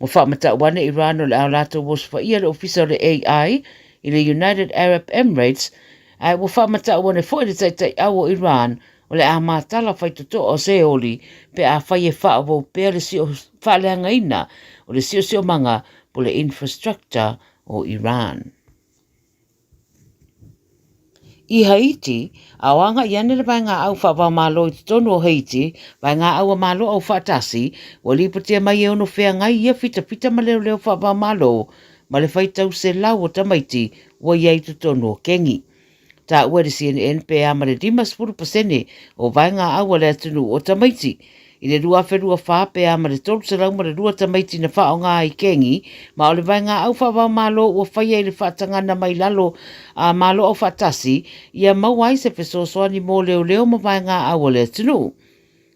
Ua faamatau ane Iran o le a latou osofaia le ofisa o le AI i le United Arab Emirates, ae ua faamatau ane foi le taitaiau o Iran o le a matala faitotoa o se oli pe afai e faaauau pea le sio faaleagaina o le siosiomaga po le infrastructure o Iran. I Haiti, a o agai ane le vaega au faavaomalo i totonu o Haiti, vaega au a Malo Aufaatasi, ua lipotia mai e ono feagai ia fitafita ma leoleo faavaomalo ma le faitau selau o tamaiti ua i ai i totonu o kengi. Taua e le CNN pe a ma le 50 pasene o vaega au a le atunuu o tamaiti. I le 2024 pe a ma le 302 tamaiti na faaaoga ai kengi, ma o le vaega au faavaomalo ua faia i le faatagana mai lalo a Malo Aufaatasi ia maua ai se fesoasoani mo leoleo ma vaega au a le atunuu.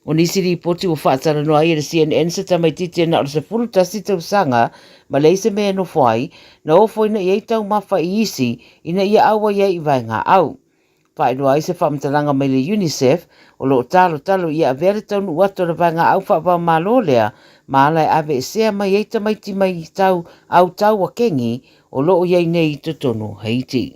O nisi lipoti ua faatalanoa ai e le CNN se tamaitiiti e na o le 11 tausaga ma leai se mea e nofo ai, na ofoina i ai taumafa i isi ina ia auai ai i vaega au. Faailoa ai se faamatalaga mai le UNICEF o lo o talotalo ia avea le taunuu atu o le vaega au faavaomalo lea ma ala e aveesea mai ai tamaiti mai tau au taua kengi o lo o i ai nei i totonu o Haiti.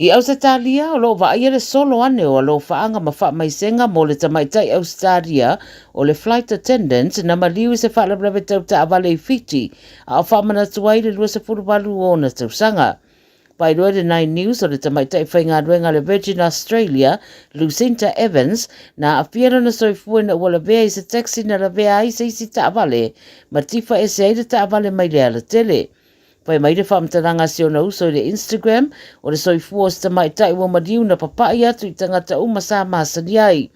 I Ausetalia, o lo o vaaia le solo ane o alofaaga ma faamaisega mo le tamaitai Ausetalia o le flight attendant na maliu i se faalavelave tau taavale i Fiti, a o faamanatu ai le 28 o ona tausaga. Paeroa le Nine News o le tamaitai faigaluega a le Virgin Australia, Lucinta Evans, na aafia lona soifua ina ua lavea i se taxi na lavea ai se isi taavale ma tifa ese ai le taavale mai le alatele. Fai mai le faamatalaga a si ona uso i le Instagram, o le soifua o se tamaitai ua maliu na papai atu i tagata uma sa masani ai.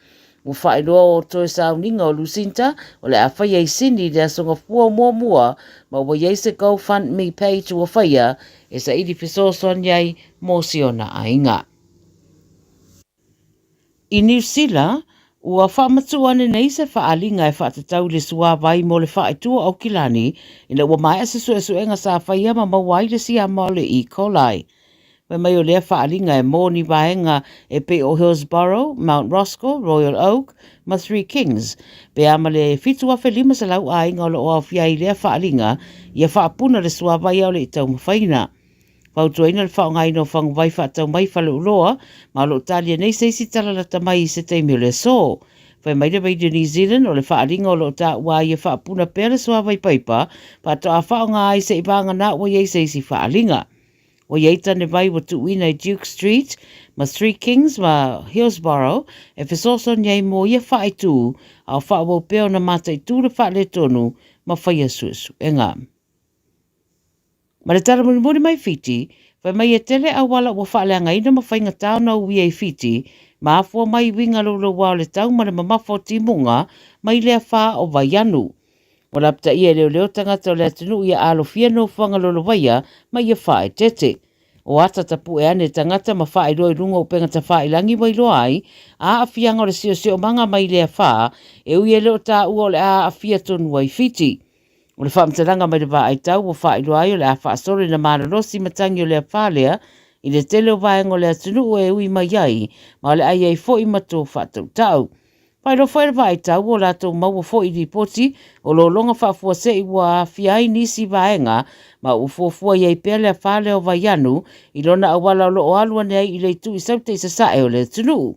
Ua faailoa o toe sauniga o Lucinta o le a faia i Sydney i le Aso Gafua o muamua ma ua i ai se GoFundMe page ua faia e saili fesoasoani ai mo si ona aiga. I Niu Sila, ua faamatuu ane nei se faaaliga e faatatau i le suavai mo le faaitu o Aukilani ina ua maea se suesuega sa faia ma maua ai le siama o le E. coli. Fai mai o lea faaaliga e mō ni vaega e pei o Hillsborough, Mount Roskill, Royal Oak ma Three Kings, pe a ma le 7,500 aiga o lo o aofia ai i lea faaaliga ia faapuna le suavai ʻaʻole i taumafaina. Fautuaina le faaaogaina o faguvai faatau mai faleuloa ma o lo o talia nei se isi tala lata mai i se taimi o le aso. Fai mai le Radio New Zealand o le faaaliga o lo o taua ai e faapuna pea le suavai paipa faatoa faaaoga ai se'i vagana ua i ai se isi faaaliga. Ua i ai tanevai ua tuuina i Duke Street ma Three Kings ma Hillsborough e fesoasoani ai mo ia faaitu a o faaauau pea ona mataitū le faaletonu ma faia suesuega. Ma le tala mulimuli mai Fiti, fai mai e tele auala ua faaleagaina ma faigata ona uia i Fiti, ma afua mai i uiga louloua o le tau ma le mamafa o timuga mai le afa o Vaianu. Ua lapataia e leoleo tagata o le atunuu ia alofia nofoaga lolovaia ma ia faaeteete. O ata tapue ane tagata ma faailoa i luga o upega tafailangi ua iloa ai aafiaga o le siosiomaga mai le afa e ui e le o taua o le a aafia tonu ai Fiti. O le faamatalaga mai le vaai tau ua faailoa ai o le a faasolo ina malolosi matagi o le afa lea i le tele o vaega o le atunuu e ui mai ai ma o le a i ai foi ma to faatautau. Faailoa foi e le Vaai Tau ua latou maua foi i lipoti o lologa faafuasei ua aafia ai nisi vaega ma ua fuafua i ai pea le afa lea o Vaianu i lona auala o lo o alu ane ai i le itu i Saute i Sasae o le atunuu. O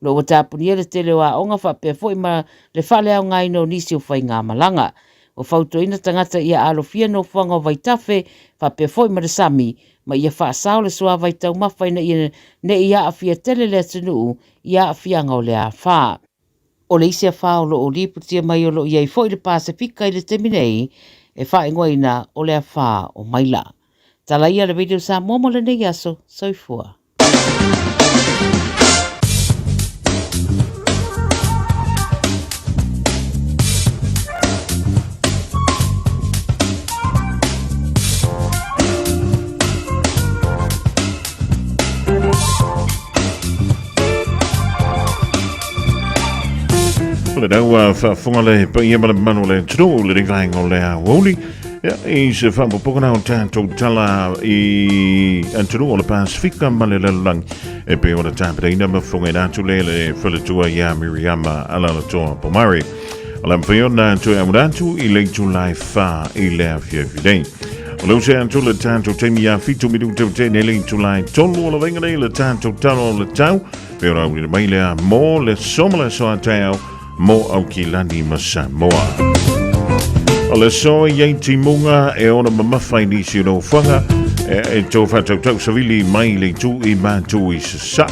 lo o ua tapunia le tele o aoga faapea foi ma le faaleaogaina o nisi o faigamalaga. Ua fautuaina tagata ia alofia nofoaga o vaitafe faapea foi ma le sami ma ia faasao le suavai taumafa ina ia ne i aafia tele le atunuu i aafiaga o le afa. O le isi afa o lo o lipotia mai o lo o i ai foi le Pasefika i le taimi nei e faaigoaina o le afa o Maila. Tala ia le Radio Samoa mo lenei aso. Soifua.
O le nau faafofoga le paia ma le mamalu o le atunuu le vaega o le aoauli. Ia, i se faapopoga na o tatou tala i atunuu o le Pasifika ma le lalolagi e pei ona tapenaina ma fofogaina atu le le faletua ia Miriama Alalatoa Pomare. O le mawhai ona toe amuna atu i le itula e whā i le afiafi nei. O le use atu le tātou taimi a fitu minuta o tēnei le itula e tolu o la vainga nei le tātou talo o le tau. Pe ora uri mai lea mō le soma le soa teo mō Aukilani ma Samoa. O le soa i ei timunga e ona mamafa i nisi o nofoaga e tō whātautau savili mai le tū i mātū i sasae.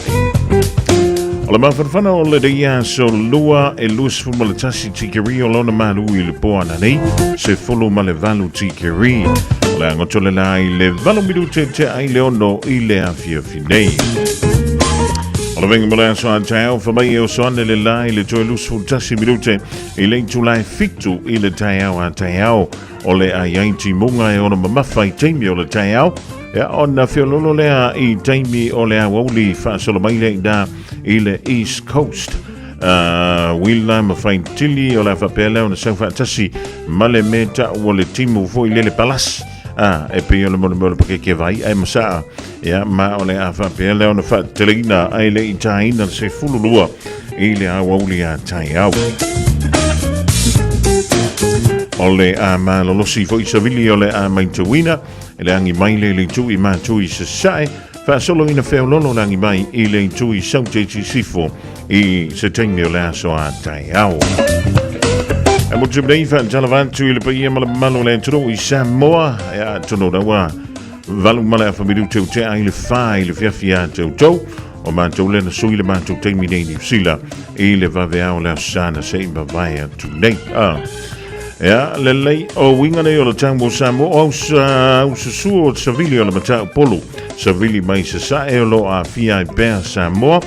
O le mafanafana o le reia so lua e 21 tikeri o lona malu i le poana nei, se fulu ma le valu tikeri. O le angoto le la i le valu minute te ai le ono i le afiafi nei. O le venga mo le aso a taeao, fa mai e oso ane le la i le toe 21 minute i le itula e fitu i le taeao a taeao. O le ai ai timunga e ona mamafa i taimi o le taeao. Ia, ona feololo lea i taimi o le aoauli faasolo mai lea ina i le East Coast. Wila ma Faitili o le a faapea lea ona sau faatasi ma le mea ta'u o le timu foi lele palasi. E pei o le molemole o le pakeke vai ai masaa. Ia, ma o le a faapea lea ona faateteleina ai le i tāina le 12 i le aoauli a taeao. O le a malolosi foi savili o le a maitauina e le agi mai le le itu i mātu i sasae faasolo ina feololo le agi mai i le itu i saute i sifo i se taimi o le aso a taeao. E motu nei whaatalawa atu i le paia ma le mamalu o le atunuu i Samoa e a tono rawa valu ma le afa minute o te ai le whā i le fiafi a te outou o mātou lena sui le mātou taimi nei Niu Sila i le vave ao le asana se i mavae atu nei. Ea, le lei o winga nei o le tau mo Samoa, au sa, au susu o savili o le matau polu, savili mai sa sae o lo a fia i pea Samoa,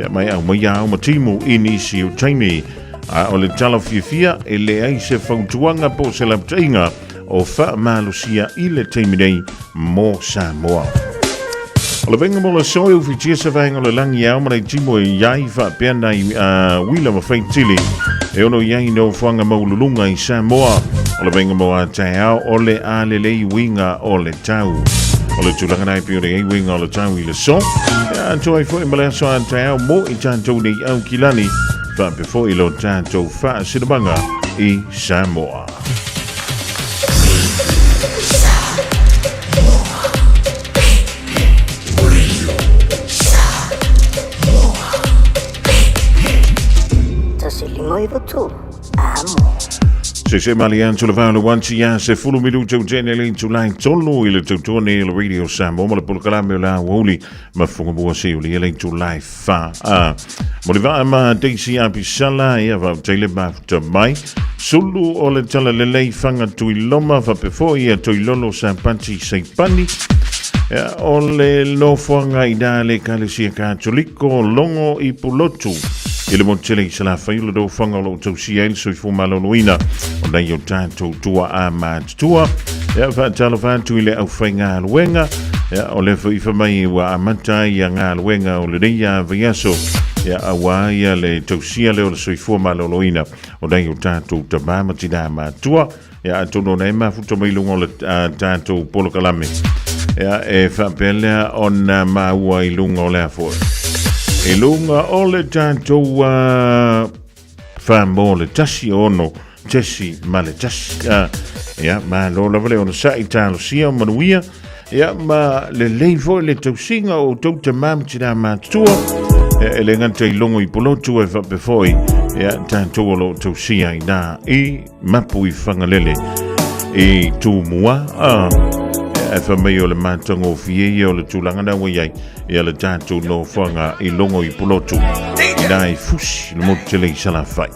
Ea mai au mai au ma timu i nisi o taimi. A o le tala fiafia e leai se fautuaga po o se lapataiga o faamalosia i le taimi nei mo Samoa. O le vaega mo le aso e ufitia se vaega o le lagi ao ma le timo e iai faapea nai uila ma faitili e ono iai nofoaga maualuluga i Samoa. O le vaega mo a taeao o le a lelei uiga o le tau. O le tulaga nai pei o le ai uiga o le tau i le so. E atoa ai foi ma le aso a taeao mo i tatou nei Aukilani faapea foi lo tatou faasilamaga i Samoa.
Tasi lima iva tolu. Amo.
Se se mali atu le valo wanti ia se fulu minute o tene le itulai tolu i le tautuane i le Radio Samoa ma le polokalame o le aoauli ma fungamua se uli le itulai wha a. Mo le vaa ma Daisy Apisala ia vautei le mafuta mai. Sulu o le tala lelei whanga tuiloma whapefo ia tuilolo sa pati seipani. Ia, o le nofoaga i nā le Ekalesia Katoliko Logo i Pulotu i le motu tele i Salafai o le nofoaga o lo o tausia ai le soifua maloloina o nai o tatou tuaa matutua. Ia, faatalofa atu i le aufaigaluega. Ia, o le faifa mai ua amata ai ia galuega o lenei a vaiaso. Ia, auā ia le tausia lea o le soifua maloloina o nai o tatou tamā ma tinā matua. Ia, atonu ona e mafuta mai luga o le tatou polokalame. Ia, e faapea lea ona maua i luga o le a foi. I luga o le tatou Fā mo le 1 6.1. Ia, malo lava le onosa'i talosia o manuia, ia ma lelei fo'i le tausiga o outou tamā ma tinā matutua, ia, e le gata i logo i Pulotu e faapea fo'i ia tatou o loo tausia inā i Mapu i Fagalele i Tumua. E fa mai o le matagofie ia o le tulaga na ua iai ia le tatou nofoaga i logo i Pulotu inā i Fusi le motu tele i Salafai.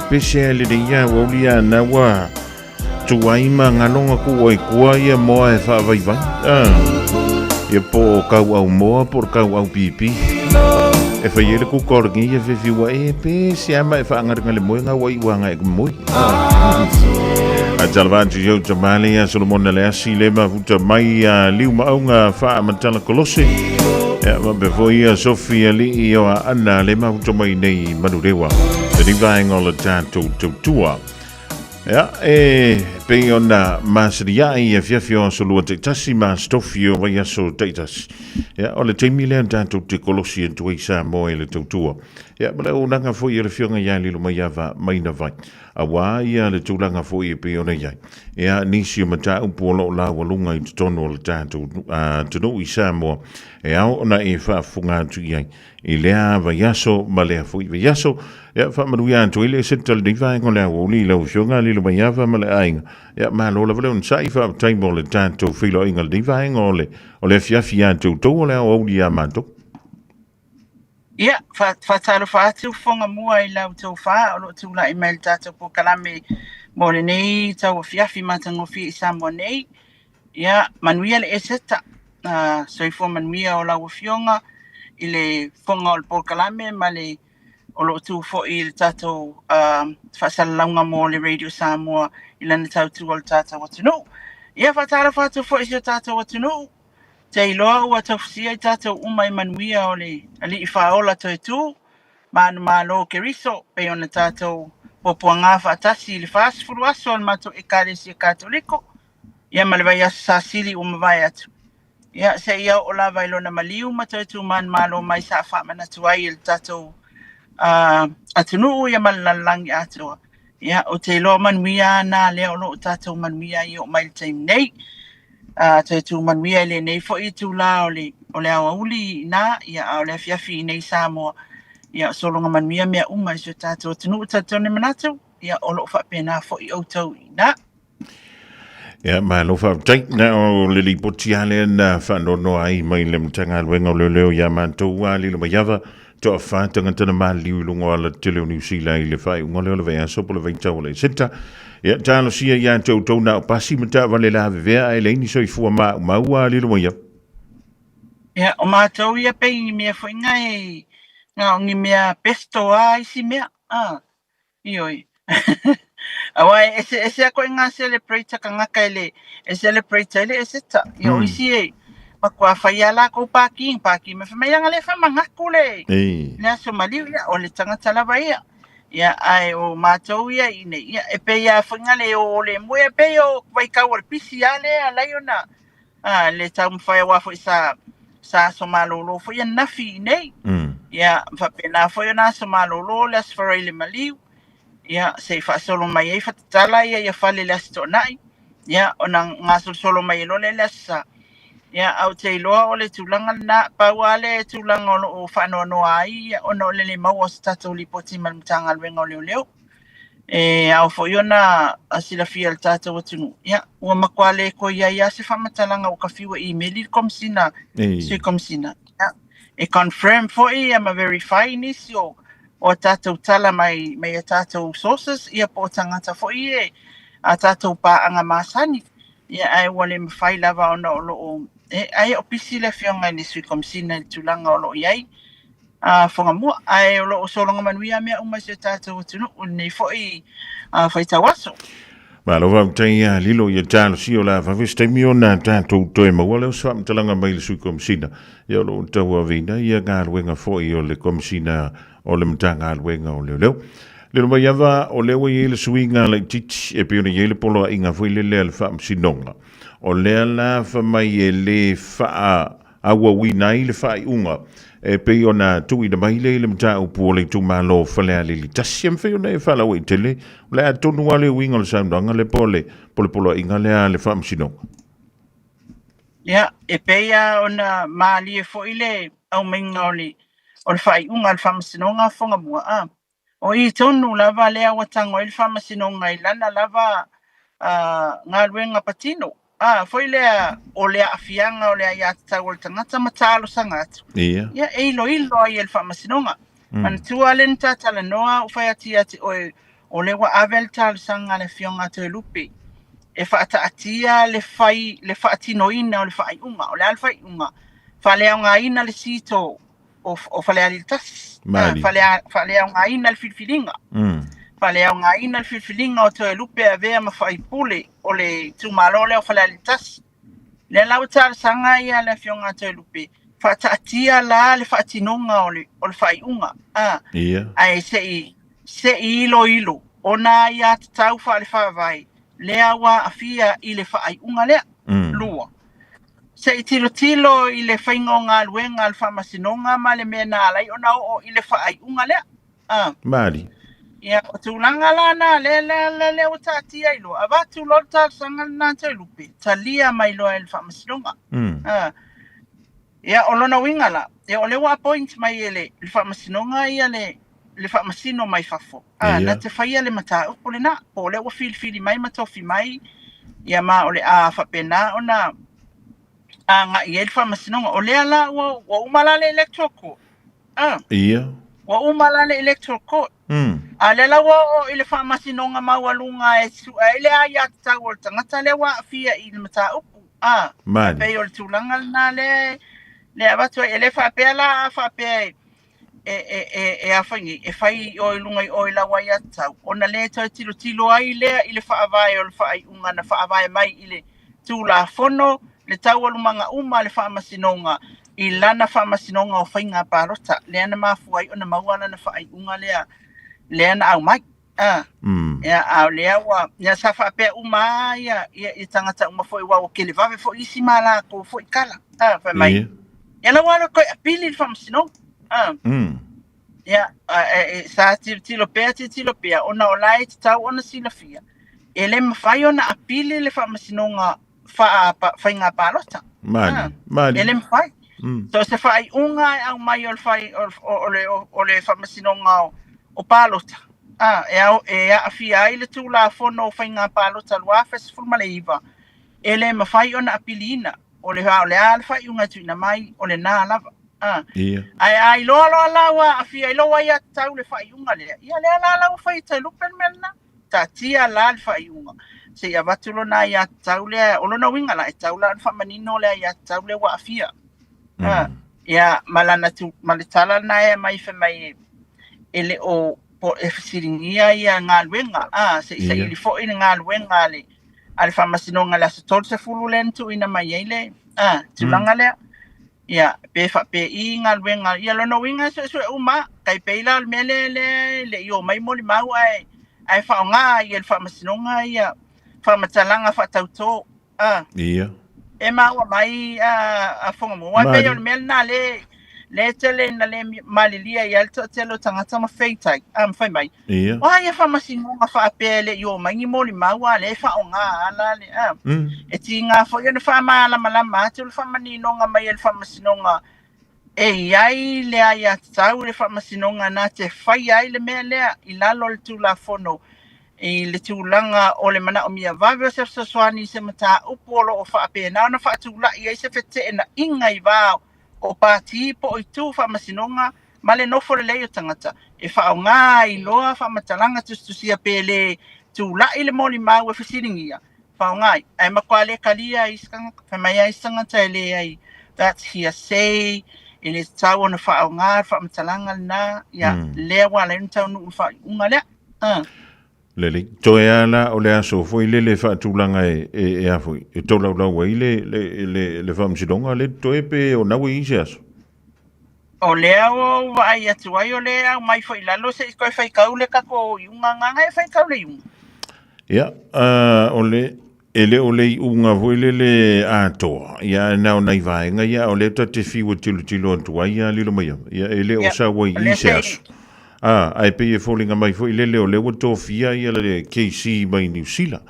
Pese le le ia wa ulia na wa tuaima ngalonga ku ai kua ia moa e wha vai vai. Ia po kau au moa po kau au pipi. E whai ele ku korangi ia whiwhi wa e pese ama e wha angaringa le moe ngā wai wanga e moe. A talvanti yo tamale ia Solomon le asi le mafuta mai a liu maunga wha matala kolose. Ia mabefo ia Sofia li i o a Anna le mafuta mai nei manurewa. Te rivaenga o le tātou tautua. Ia, e pei ona masiriai e fiafia o solua teitasi ma stofi o vai aso teitasi. Ia, o le teimi lea tātou te kolosi e tuei sa moe le tautua. Ia, ma le unanga foi e le fionga ia lilo mai ava maina vai. A wā ia le tūlanga foi e pei ona iai. Ia, nisi o mata upu o loo la walunga i te tono o le tātou tunu i Samoa. E au ona e whaafunga atu iai. I lea vaiaso ma lea foi vaiaso. Ia, whaamanuia atu i le seta le nivaengo le au li lau fionga lilo mai ava ma le ainga. Ia, malo lava le onsa i whaaptai mo le tātou whilo inga le nivaengo o le fiafi atu tau o le au auli a mātou.
Ia, whaatalo whaatu whonga mua i lau tau wha o lo tūla i mai le tātou po kalame mo le nei tau fiafi matangofi i Samoa nei. Ia, manuia le eseta. Soifua manuia o lau fionga i le whonga o le po kalame ma le o lo o tu foi i le tatou faasalalauga mo le Radio Samoa i lana tautua i le tatou atunuu. Ia faatalofa atu foi i si o tatou atunuu, te iloa ua taufusia i tatou uma i manuia o le Alii Faaola Toetū, manumalo o Keriso, pei ona tatou puapuaga faatasi i le 40 aso a le matou Ekalesia Katoliko, ia ma le vaiaso Sasili ua mavae atu. Ia, seia oo lava i lona maliu ma toe tu manumalo mai sa faamanatu ai e le tatou atunuu ia ma le lalolagi atoa. Ia, ou te iloa manuia lava na lea o lo o tatou manuia ai e oo mai i le taimi nei. Toe tu manuia i lenei foi itula o le, o le aoauli i ina, ia, a o le afiafi i inei i Samoa. Ia, sologa manuia mea uma i si o tatou atunuu. Talitonu le manatu, ia, o lo o faapena foi outou i ina.
Ia, malo faafetai. Na o le lipoti lava lea na faanoanoa ai mai le Matagaluega o Leoleo iā matou a lilo mai ava toafa tagata na maliliu i luga o alatetele o Niu Sila i le faaiuga lea o le vaiaso po o le vaitau o le Eseta. Ia, talosia ia te outou na o pasi ma taavale lavevea ae leai ni soifua maumau a lilo mai ava.
Ia, o matou ia pei ni mea foi na e, na o ni mea pesto a isi mea, a. Ioe. Aua e eseese a koʻi celebrate a kangaka e le e celebrate ai le Eseta. Ia o isi e matua fai a lakou pākiga, pāki mai fai mai leaga lea e faamanatu le le aso maliu ia o le tagata lava ia. Ia ae o matou ia i inei ia e pei lava foi na le o le moe e pei o vaitau o le pisi lava lea e ala ai ona le taumafai aua foi sa sa aso malolo foi ananafi i inei. Ia faapena foi ona aso malolo le Aso Faraile le maliu. Ia se i faasolo mai ai fatatala ia ia fale i le Aso Toonai. Ia ona gasolosolo mai ai loa lea i le Aso Sa. Ia ae ou te iloa o le tulaga lena, pau lava le tulaga o lo o faanoanoa ai ona o le le maua o se tatou lipoti mai le Matagaluega o Leoleo. E ao foi ona silafia e le tatou atunuu, ia, ua matua le toe i ai lava se faamatalaga ua ta fiu e imeli le Komesina, Sui Komesina, ia, e confirm foi ia ma verify nisi o o a tatou tala mai mai a tatou sources, ia po o tagata foi e a tatou paaga masani, ia, ae ua le mafai lava ona o lo o, e, ai o pisi le Afioga i le Sui Komesina i le tulaga o lo o i ai. a Whangamua, ae o lo o sologa manuia mea uma i si o tatou atunuu i lenei foi faitau aso.
Malo faafetai ia Lilo ia talosia o le a vave se taimi ona tatou toe maua lea o se faamatalaga mai le Sui Komesina ia o lo o tauaveina ia galuega foi o le Komesina o le Matagaluega o Leoleo. Lilo Maiava, o lea ua i ai le suiga laitiiti e pei ona i ai le poloaiga foi lele a le Faamasinoga. O lea la fai mai e le faa auauina ai le faaiuga e pei ona tuuina mai lea i le mataupu o le itumalo o Falealili 1. E mafai ona e faalauaitele, o le a tonu lava le uiga o le saunoaga lea po o le poloaiga lea a le Faamasinoga?
Ia, e pei lava ona malie foi le aumaiga o le o le faaiuga a le Faamasinoga a Fogamua, a. O i tonu lava lea ua tago ai le Faamasinoga i lana lava galuega patino, a foi lea o le aafiaga o le aiatatau a le tagata ma talosaga atu, ia e iloilo ai e le Faamasinoga. Manatua lea na ta talanoa ou fai atu ia te oe, o lea ua ave le talosaga a le Afioga a Toelupe e faataatia le fai le faatinoina o le faaiuga. O le a le faaiuga? Faaleaogaina le seat o Falealili 1.
Malie.
Faaleaogaina le filifiliga. Faaleaogaina le filifiliga o Toelupe e avea ma faipule o le itumalo lea o Falealili 1. Lea la ua talosaga ia le Afioga a Toelupe, faataatia la le faatinoga o le, o le faaiuga. A, Ae se i iloilo ona aiatatau faale-faavae lea ua aafia i le faaiuga lea. 2. Se i tilotilo i le faiga o galuega a le Faamasinoga ma le mea na ala ai ona oo i le faaiuga lea.
A. Malie.
Ia, o tulaga la na, lea, lea, lea, lea ua taatia ai loa. Avatu loa le talosaga lena a Toelupe, talia mai loa e le Faamasinoga. A. Ia, o lona uiga la, ia, o lea ua appoint mai e le, le Faamasinoga ia le, le Faamasino mai fafo, a, na te faia le mataupu lena, po o lea ua filifili mai ma tofi mai, ia ma o le a faapena ona agai i ai le Faamasinoga. O lea la ua, ua uma la le Electoral Court, a. Ua uma la le Electoral Court. A o lea la ua oo i le Faamasinoga Maualuga e sue ai le aiatatau o le tagata lea ua aafia i le mataupu. A, e pei o le tulaga lena lea e avatu ai. E le faapea la a faapea e, e, e, e a fai nei, e fai i o i luga i o i lau aiatatau, ona lē toe tilotilo ai lea i le faavae o le faaiuga na faavae mai i le Tulafono, le taualumaga uma a le Faamasinoga i lana faamasinoga o faiga palota, lea na mafua ai ona maua lana faaiuga lea, lea na aumai. A, ia, a o lea ua, ia sa faapea uma lava ia, ia, ia tagata uma foi, aua ua televave foi isi ma latou foi tala. A, fai mai, ia la ua alu e toe apili i le Faamasinoga. A, ia, a, e, e, sa tilotilo pea, tilotilo pea, ona o la e tatau ona silafia, e le mafai ona apili le Faamasinoga faa, pa, faiga palota.
Mali,
A,
mali.
e le mafai. So se faaiuga e aumai o le fai, o, o, o le, o, o le Faamasinoga o, o Palota, a, e, ao, e aafia ai le Tulafono o Faiga Palota 2019, e le mafai ona apiliina. O le, a o le a le faaiuga e tuuina mai, o lena lava. A.
Ia.
Ae a iloa loa la ua aafia ai lou aiatatau i le faaiuga lea, ia lea la la ua fai e Toelupe le mea lena. Taatia la le faaiuga se i avatu lona aiatatau lea. O lona uiga la, e tatau la ona faamanino le aiatatau lea ua aafia. A, ia, ma lana tu, ma le tala lena e aumai fai mai e le o po e fesiligia ia galuega, a, se i saili foi le galuega a le a le Faamasinoga i le aso 30 lea na tuuina mai ai le a, tulaga lea. Ia, pe faapei galuega, ia lona uiga e suesue uma lava. Tai pei la o le mea lea lea e le i omai molimau ae ae faaaoga ai e le Faamasinoga ia faamatalaga faatautō. A.
Ia.
E maua mai a, a Whangamua. Aua e pei o le mea lena le, le tele na le malilia i ai le toatele o tagata ma feitai, a, ma fai mai.
Ia.
O a ia faamasinoga faapea e le i omai ni molimau a lea e faaaoga a la le, a. E tiga foi ona faamalamalama atu le faamaninoga mai e le faamasinoga e i ai le aiatatau i le faamasinoga na te faia ai le mea lea i lalo o le Tulafono i le tulaga o le manaomia vave o se fesoasoani i se mataupu o lo o faapena ona faatulai ai se feteenaiga i va o pati po o itu faamasinoga ma le nofo lelei o tagata e faaaoga ai loa faamatalaga tusitusia pe le tulai le molimau e fesiligia faaaoga ai ae matua le talia ai isi tagata. Fai mai lava isi tagata e leai, that's hearsay, e le tatau ona faaaoga le faamatalaga lena, ia lea ua ala ai ona taunuu i le faaiuga lea.
Lelei. Toe a la o le aso foi lele faatulaga e, e, e a foi, e tolaulau ai le, le, le, le faamasinoga le toe pe o nau e i se aso.
O lea ua ou vaai atu ai o lea e aumai foi i lalo se i toe faitau le tatou iuga gagae e faitau le iuga.
Ia, o le, e le o le iuga foi lele atoa, ia ae na o nai vaega ia, o lea ta te fiu e tilotilo atu ai ia lilo mai ia, e le o sau ai i se aso. A, ae pei e foliga mai foi lele o lea ua tofia ia le KC mai Niu Sila.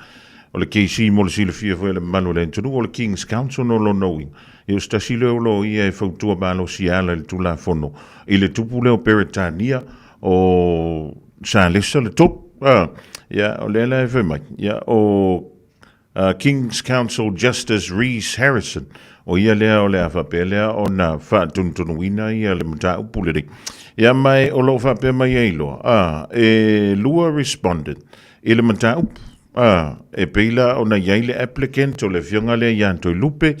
O le KC mo le silafia foi e le mamalu o le atunuu, o le King's Counsel no lona uiga. Ia o se tasi lea o loia e fautua malosi e ala i le Tulafono i le tupu lea o Peretania o Salesa le tolu. A, ia, o lea la e fai mai, ia, o King's Counsel Justice Rees Harrison, o ia lea o le a faapea lea ona faatonutonuina ia le mataupu lenei. Ia, ma e o lo o faapea mai ai loa, a, e lua respondent i le mataupu. A, e pei la ona i ai le applicant o le afioga lea ia Toelupe,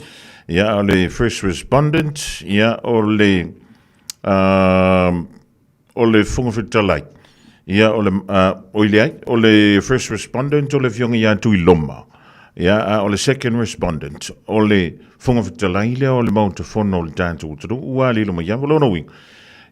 ia, o le first respondent, ia, o le, o le Fofoga Fetalai, ia, o le, oi leai, o le first respondent o le afioga ia Tuiloma, ia, a o le second respondent, o le Fofoga Fetalai lea o le Maota Fono o le tatou atunuu, ua lilo mai lava lona uiga,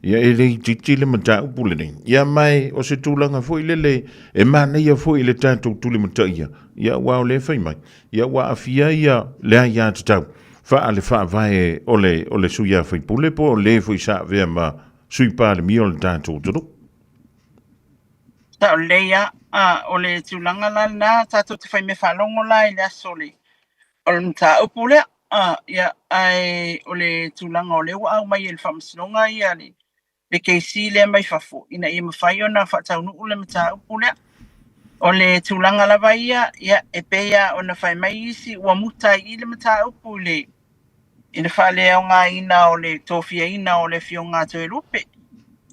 ia, e le itiiti le mataupu lenei. Ia, ma e, o se tulaga foi lele e manaia foi i le tatou tulimataia, ia, aua o lea e fai mai, ia, ua aafia ia le aiatatau faa le faavae o le, o le sui usufono po o le foi sa avea ma Sui Palemia o le tatou atunuu.
Sao lelei lava. A, o le tulaga la lena, tatou te faimea faalogo la i le aso o le, o le mataupu lea. A, ia, ae o le tulaga o lea ua aumai e le Faamasinoga ia le, le KC lea mai fafo, ina ia mafai ona faataunuu le mataupu lea. O le tulaga lava ia, ia, e pei lava ona fai mai isi, ua muta ai i i le mataupu i le, i le faaleaogaina o le tofiaina o le Afioga a Toelupe.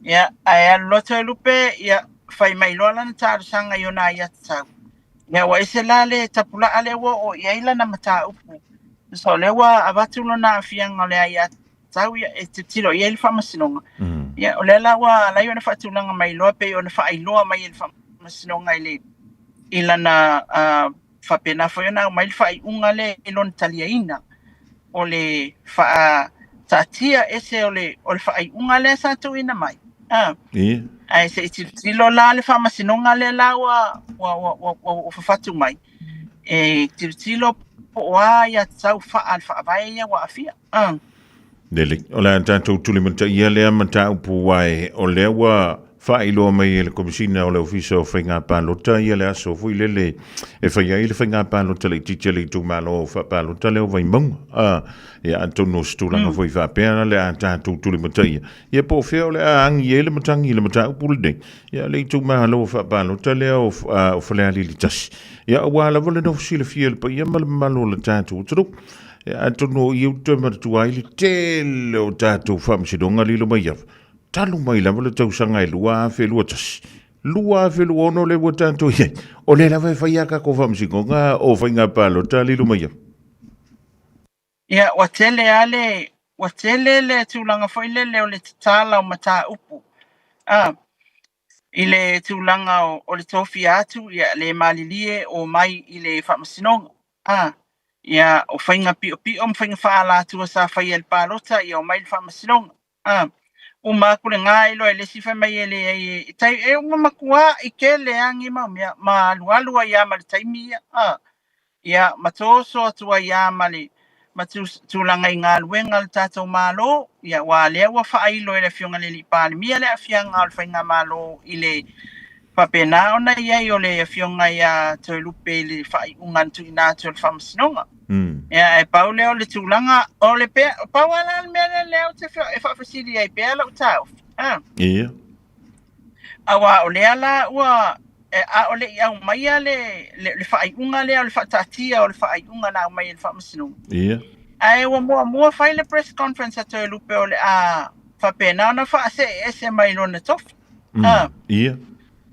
Ia, ae alu loa Toelupe, ia, fai mai loa lana talosaga i ona aiatatau. Ia, ua ese la le tapulaa lea ua oo i ai lana mataupu. So, o lea ua avatu lona aafiaga o le aiatatau, ia, e tilotilo i ai le Faamasinoga. Ia, o lea la ua ala ai ona faatulaga mai loa pei ona faailoa mai e le Faamasinoga i le i lana faapena foi ona aumai le faaiuga lea i lona taliaina o le faataatia ese o le o le faaiuga lea sa tuuina mai.
Ia.
Ae se i tilotilo la le Faamasinoga lea la ua ua ua ua, ua fafatu mai e tilotilo po o a aiatatau faa-le Faavae ia ua aafia.
Lelei, o le a tatou tulimataia lea mataupu ae o lea ua faailoa mai e le Komesina o le Ofisa o Faiga Palota ia le aso foi lele e fai ai le faiga palota laitiiti a le itumalo faapalota lea o Vaimauga. A, ia atonu o se tulaga foi faapea le a tatou tulimataia. Ia po o fea o le a agi ai le matagi i le mataupu lenei. Ia le itumalo faapalota lea o, o Falealili 1. Ia aua lava le nofo silafia e le paia ma le mamalu o le tatou atunuu. Ia atonu o i uta ma tua ai le tele o tatou faamasinoga lilo mai ava. Talu mai lava le tausaga e 2021. 2026 le ua tatou i ai. O lea lava e fai a tatou faamasinoga o faiga palota lilo mai ava.
Ia, ua tele lava le, ua tele le tulaga foi lele o le tatala o mataupu. A, i le tulaga o le tofia atu, ia, le malilie omai i le faamasinoga. A, ia, o faiga piopio ma faiga faaalatua sa faia i le palota, ia omai i le faamasinoga. A, uma atu lena iloa i le isi fai mai e leai e tai e ua matua'i tele a nei mau mea ma alualu ai lava ma le taimi ia. A, ia ma toso atu ai lava ma le ma tulaga i galuega a le tatou Malo, ia aua lea ua faailo e le Afioga i le Alii Palemia le aafiaga o le faigamalo i le faapena ona i ai o le Afioga ia Toelupe i le faaiuga na tuuina atu e le Faamasinoga. Ia, ae pau lea o le tulaga, o le pea, pau lava la le mea lea lea ou te e faafesili ai pea lau taofi.
Ia.
Aua o lea la ua, a o le i aumaia le, le, le faaiuga lea o le faataatia o le faaiuga na aumai e le Faamasinoga.
Ia.
Ae ua muamua fai le press conference a Toelupe o le a faapena ona faasee ese mai lona tofi.
Ia.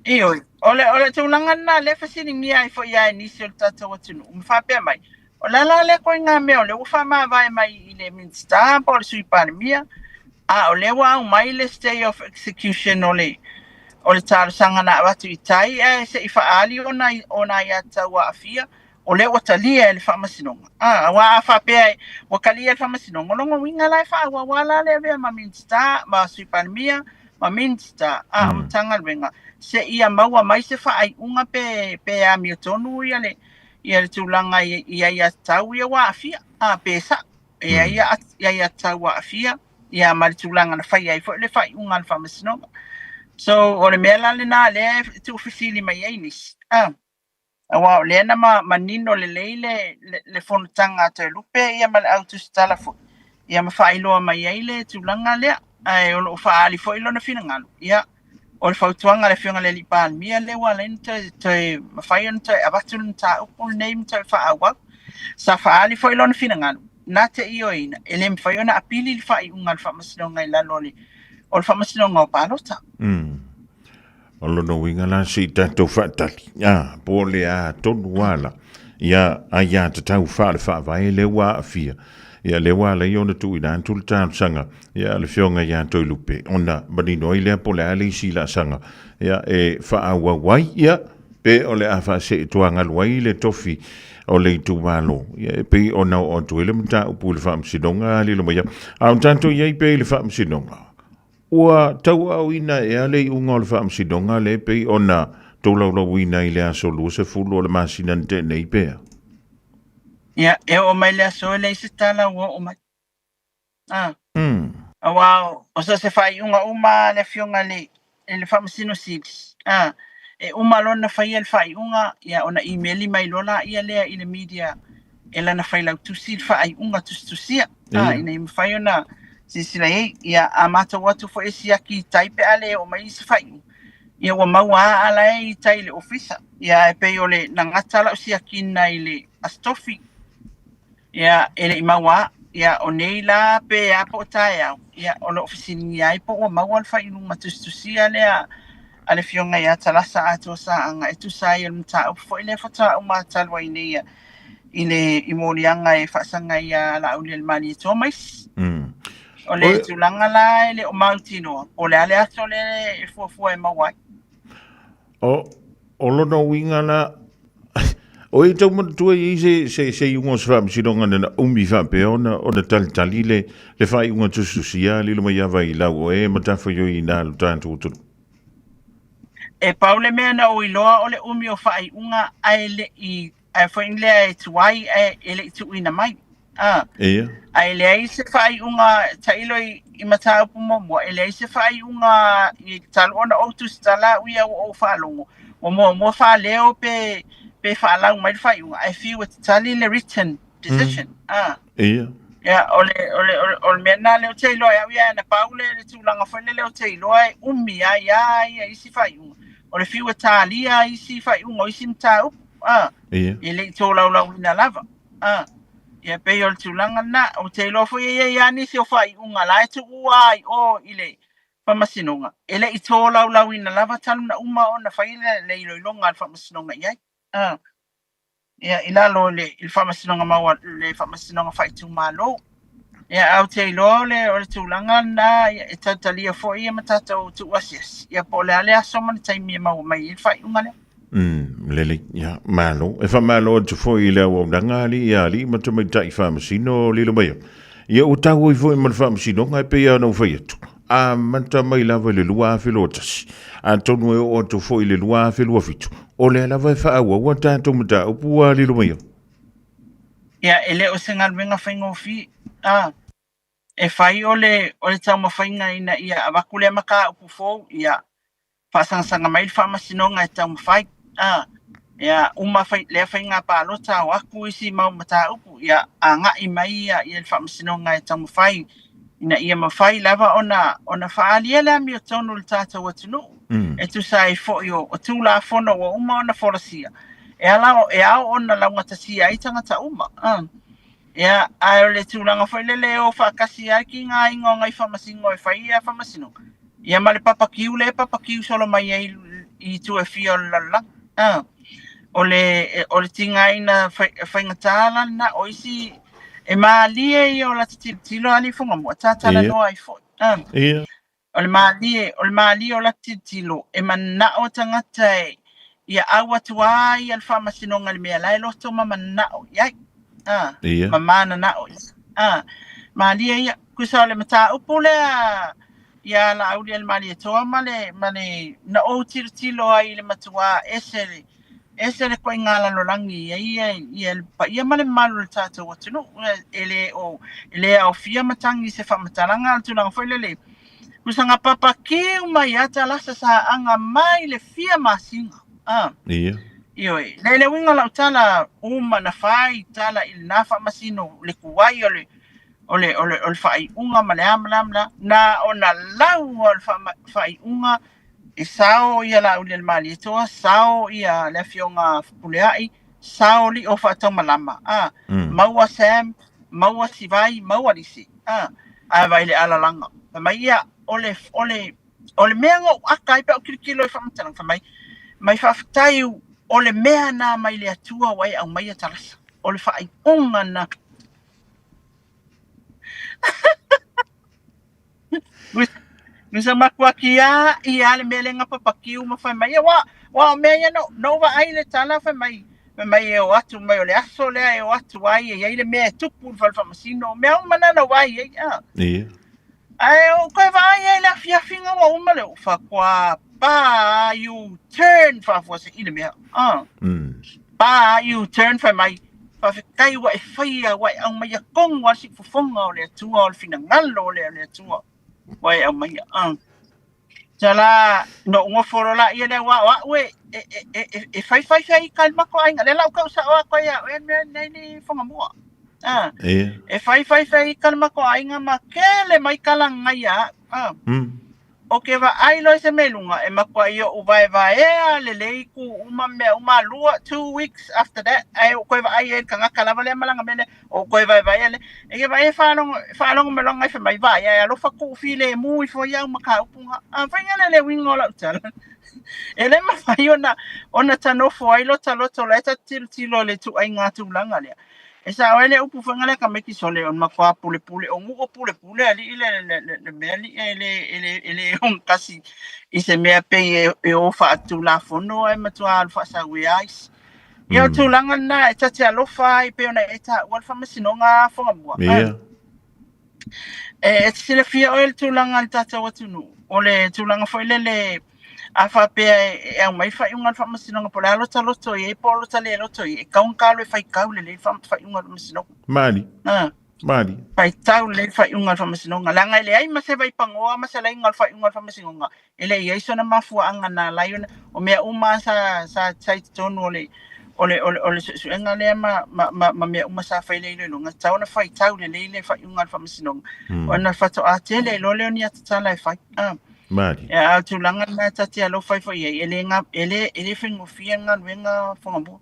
Ioe, o le, o le tulaga lena lea e fesiligia ai foi lava e nisi o le tatou atunuu ma faapea mai, o le a la lea ituaiga mea o lea ua faamavae mai i le Minisita po o le Sui Palemia, a o lea ua aumai le stay of execution o le, o le talosaga na avatu i tai ae se i faaali ona, ona aiatatau aafia, o lea ua talia e le Faamasinoga. A, aua a faapea ua talia e le Faamasinoga, o lona uiga la e faaauau lava la le avea ma Minisita, ma Sui Palemia, ma Minisita, a, o Matagaluega, seia maua mai se faaiuga pe, pe amiotonu ia le, ia le tulaga i, i aiatatau ia ua aafia, a, pe sa'o, e i ai aiatatau ua aafia, ia ma le tulaga na faia ai foi le faaiuga a le Faamasinoga. So, o le mea la lena lea e tuufesili mai ai nisi, a. Aua o lea na manino lelei le, le, le fonotaga a Toelupe ia ma le au tusitala foi, ia ma faailoa mai ai le tulaga lea. Ae o lo o faaali foi lona finagalo, ia, o le fautuaga a le Afioga i le Alii Palemia lea ua ala ai ona toe, toe mafai ona toe avatu le mataupu lenei ma toe faaauau. Sa faaali foi lona finagalo, na te ioeina, e le mafai ona apili le faaiuga a le Faamasinoga i lalo o le, o le Faamasinoga o Palota.
O lona uiga la se i tatou faatali, a, po o le a tonu lava la, ia aiatatau faale-faavae lea ua aafia, ia lea ua ala ai ona tuuina atu le talosaga ia a le Afioga ia Toelupe, ona manino ai lea po o le a le isi laasaga ia e faaauau ai, ia pe o le a faaseetuagalu ai le tofi o le itumalo, ia e pei ona oo atu ai le mataupu i le Faamasinoga lilo mai. A o tatou i ai pea i le Faamasinoga, Ua tauaaoina ea le iuga o le faamasinoga lea pei ona tolaulauina i le aso 20 o le masina na tea nei pea?
Ia, e oo mai le aso e leai se tala ua oo mai. A. Aua o so o se faaiuga uma a le Afioga i le, i le Faamasino Sili, a, e uma loa ona faia le faaiuga, ia ona imeli mai loa laia lea i le media e lana failautusi le faaiuga tusitusia. A, ina ia mafai ona silasila i ai. Ia, a matou atu foi e siaki i tai pe a le oo mai se faaiuga, ia ua maua lava ala e i tai i le ofisa. Ia, ae pei o le na gata lau siakina i le Aso Tofi, ia, e le i maua lava. Ia, o nei la pe a po o taeao, ia, o lo o fesiligia ai po ua maua le faaiuga tusitusia lea a le Afioga ia Talasa Atoa Saaga e tusa ai o le mataupu foi lea faatoa uma talu ai nei i le i moliaga e faasaga ia Laauli Malietoa ma isi. O le tulaga la e le o mautinoa, po o le a le aso lea e fuafua e maua ai.
O, o lona uiga la, o e tau manatua i ai se, se, se iuga o se faamasinoga na na umi faapea ona, ona talitali le, le faaiuga tusitusia lilo mai ava i lau o e matafaioi i nā lo tatou atunuu.
E pau le mea na ou iloa o le umi o faaiuga ae le i ae foi lea e tuai ae e le i tuuina mai. A.
Ia.
Ae leai se faaiuga tailo i, i mataupu muamua, e leai se faaiuga i talu ona ou tusitala au ia ua ou faalogo, ua muamua faaleo pe, pe faalau mai le faaiuga, ae fiu e tatali le written decision. A.
Ia.
Ia, o le, o le, o le, o le mea lena lea ou te iloa ai au ia, na pau le, le tulaga foi lele ou te iloa e umi ai lava ia isi faaiuga. O le fiu e talia isi faaiuga o isi mataupu, a,
Ia.
e le i tolaulauina lava. A, ia pei o le tulaga lena. Ou te iloa foi e i ai lava nisi o faaiuga la e tuua ai o i le Faamasinoga, e le i tolaulauina lava talu na uma ona fai le, le iloiloga a le Faamasinoga i ai. A, ia, i lalo i le, i le Faamasinoga maua, le Faamasinoga Faaitumalo. Ia, ae ou te iloa o le, o le tulaga lena, ia, e tautalia foi ia ma tatou tuuasiasi, ia po o le a le aso ma le taimi e maua mai ai le faaiuga lea.
Lelei, ia, malo. E faamalo atu foi i le auaunaga alii ia alii ma tamaitai faamasino lilo mai. Ia ua tau ai foi ma le faamasinoga e pei lava ona ou fai atu. Amata mai lava i le 2021, atonu e oo atu foi i le 2027, o lea lava e faaauau a tatou mataupu ua lilo mai.
Ia, e le o se galuega faigofie. A, e fai o le, o le taumafaiga ina ia avatu lea mataupu fou, ia, faasagasaga mai le faamasinoga e taumafai. A, ia, uma fai, lea faiga palota o atu isi mau mataupu, ia, agai mai ia, ia le faamasinoga e taumafai ina ia mafai lava ona, ona faaalia le amiotonu i le tatou atunuu. E tusa ai foi o, o Tulafono ua uma ona folasia, e ala, e ao ona laugatasia ai tagata uma. A, ia, ae o le tulaga foi lele e o faatasi ai ki ngā ingoa ngai faamasino e fai ia faamasinoga, ia ma le papakiu lea e papakiu solo mai ai i itu e fia o le lalolagi. A, o le, o le tigaina faigata la lena, o isi e malie ia o lata tilotilo alii Fugamua, ta talanoa ai foi. A, o le malie, o le malie o lata tilotilo, e manao tagata e ia au atu lava ia le faamasinoga i le mea la e loto ma manao i ai. A, ma mananao i ai. A, malie ia. Tusa o le mataupu lea ia Laaulialemalietoa ma le, ma le, na ou tilotilo ai i le matuā ese le, ese le koiga lalolagi i ai ia, ia le paia ma le mamalu o le tatou atunuu. E le o, e le aofia matagi i se faamatalaga, a o le tulaga foi lele, tusa na papakiu mai lava Talasa Saaga mai le fia masina. A.
Ia.
Ioe. Le le uiga o lau tala, uma na fai tala i lena faamasino, le tuai o le, o le, o le, o le faaiuga ma le a ma le a ma le a, na ona lau o le faaiuga e sao ia Laaulialemalietoa, sao ia le afioga Fepuleai, sao Lio Faataumalama, a, maua Sam, maua Sivai, maua Lisi, a, ae vaai le alalaga. Fai mai ia, o le, o le, o le mea na ou aka ai pe a ou tilotilo i faamatalaga, fai mai, mai faafetai o le mea na mai le Atua ua e aumaia Talasa, o le faaiuga na. Nusa matua kia ia le mea le ngapapakiu ma fai mai, wa, wa o mea ia no, no vaai le tala fai mai, fai mai e o atu mai o le aso lea e o atu ai e iai le mea e tupu i le fale faamasino, mea uma na na vaai ai, a.
Ia.
Ae ou toe vaai ai i le afiafiga ua uma le faatoa pa U turn faafuasei le mea. A. Pa U turn fai mai, faafetai ua e faia ua e aumaia tonu lava le siufofoga o le Atua o le finagalo o le Atua ua e aumaia. A. Tala no ou nofo loa laia lea aua o a'u e e e e e fai fai fai i tai le matou aiga lea la ou tau sa'o atu ai ia oe le mea lenei le Fugamua. A. E fai fai fai i tai le matou aiga ma tele mai tala nai ia a'u. A. O ke vaai loa i se mea i luga, e matuai oʻu vaevaea lelei ku uma mea uma lua, 2 weeks after that, ae ou toe vaai ai i le tagata lava lea ma lana mea lea, ou toe vaevaea lea. E ke vaai e faalogo, faalogo mai loa nai fai mai, vaai ae alofa tuu filemu ifo ia au mataupu na. A faiga lea le uiga o lau tala. E le mafai ona, ona ta nofo ai lota loto la e ta te tilotilo i le ituaiga tulaga lea. E sao ai le upu foi lea tamaiti sole o le matuā pulepule o nuu o pulepule alii le mea alii e le ogatasi i se mea pei e o faatulafono ae matuā alu faasauea isi. Ia o le tulaga lena e ta te alofa ai pei ona e taua le faamasinoga Fogamua. E te silafia oe le tulaga o le tatou atunuu, o le tulaga foi lele a faapea e aumai faaiuga a le faamasinoga po o le a lota loto i ai po o lota le loto i ai, e tatau ona ta alu e faitau lelei le faaiuga a le faamasinoga.
Mali. Mali.
Faitau lelei le faaiuga a le faamasinoga. Leaga e leai ma se vaipanoa ma se laina o le faaiuga a le faamasinoga, e le i i ai sona mafuaaga na ala ai ona, o mea uma sa i totonu o le suesuega lea ma mea uma sa fai le iloiloga, e tatau ona faitau lelei le faaiuga a le faamasinoga, ona faatoa tele ai loa lea o ni atatala e fai.
Mali.
A o le tulaga lena ta te alofa ai foi i ai, e le faigofie le galuega Fogamua.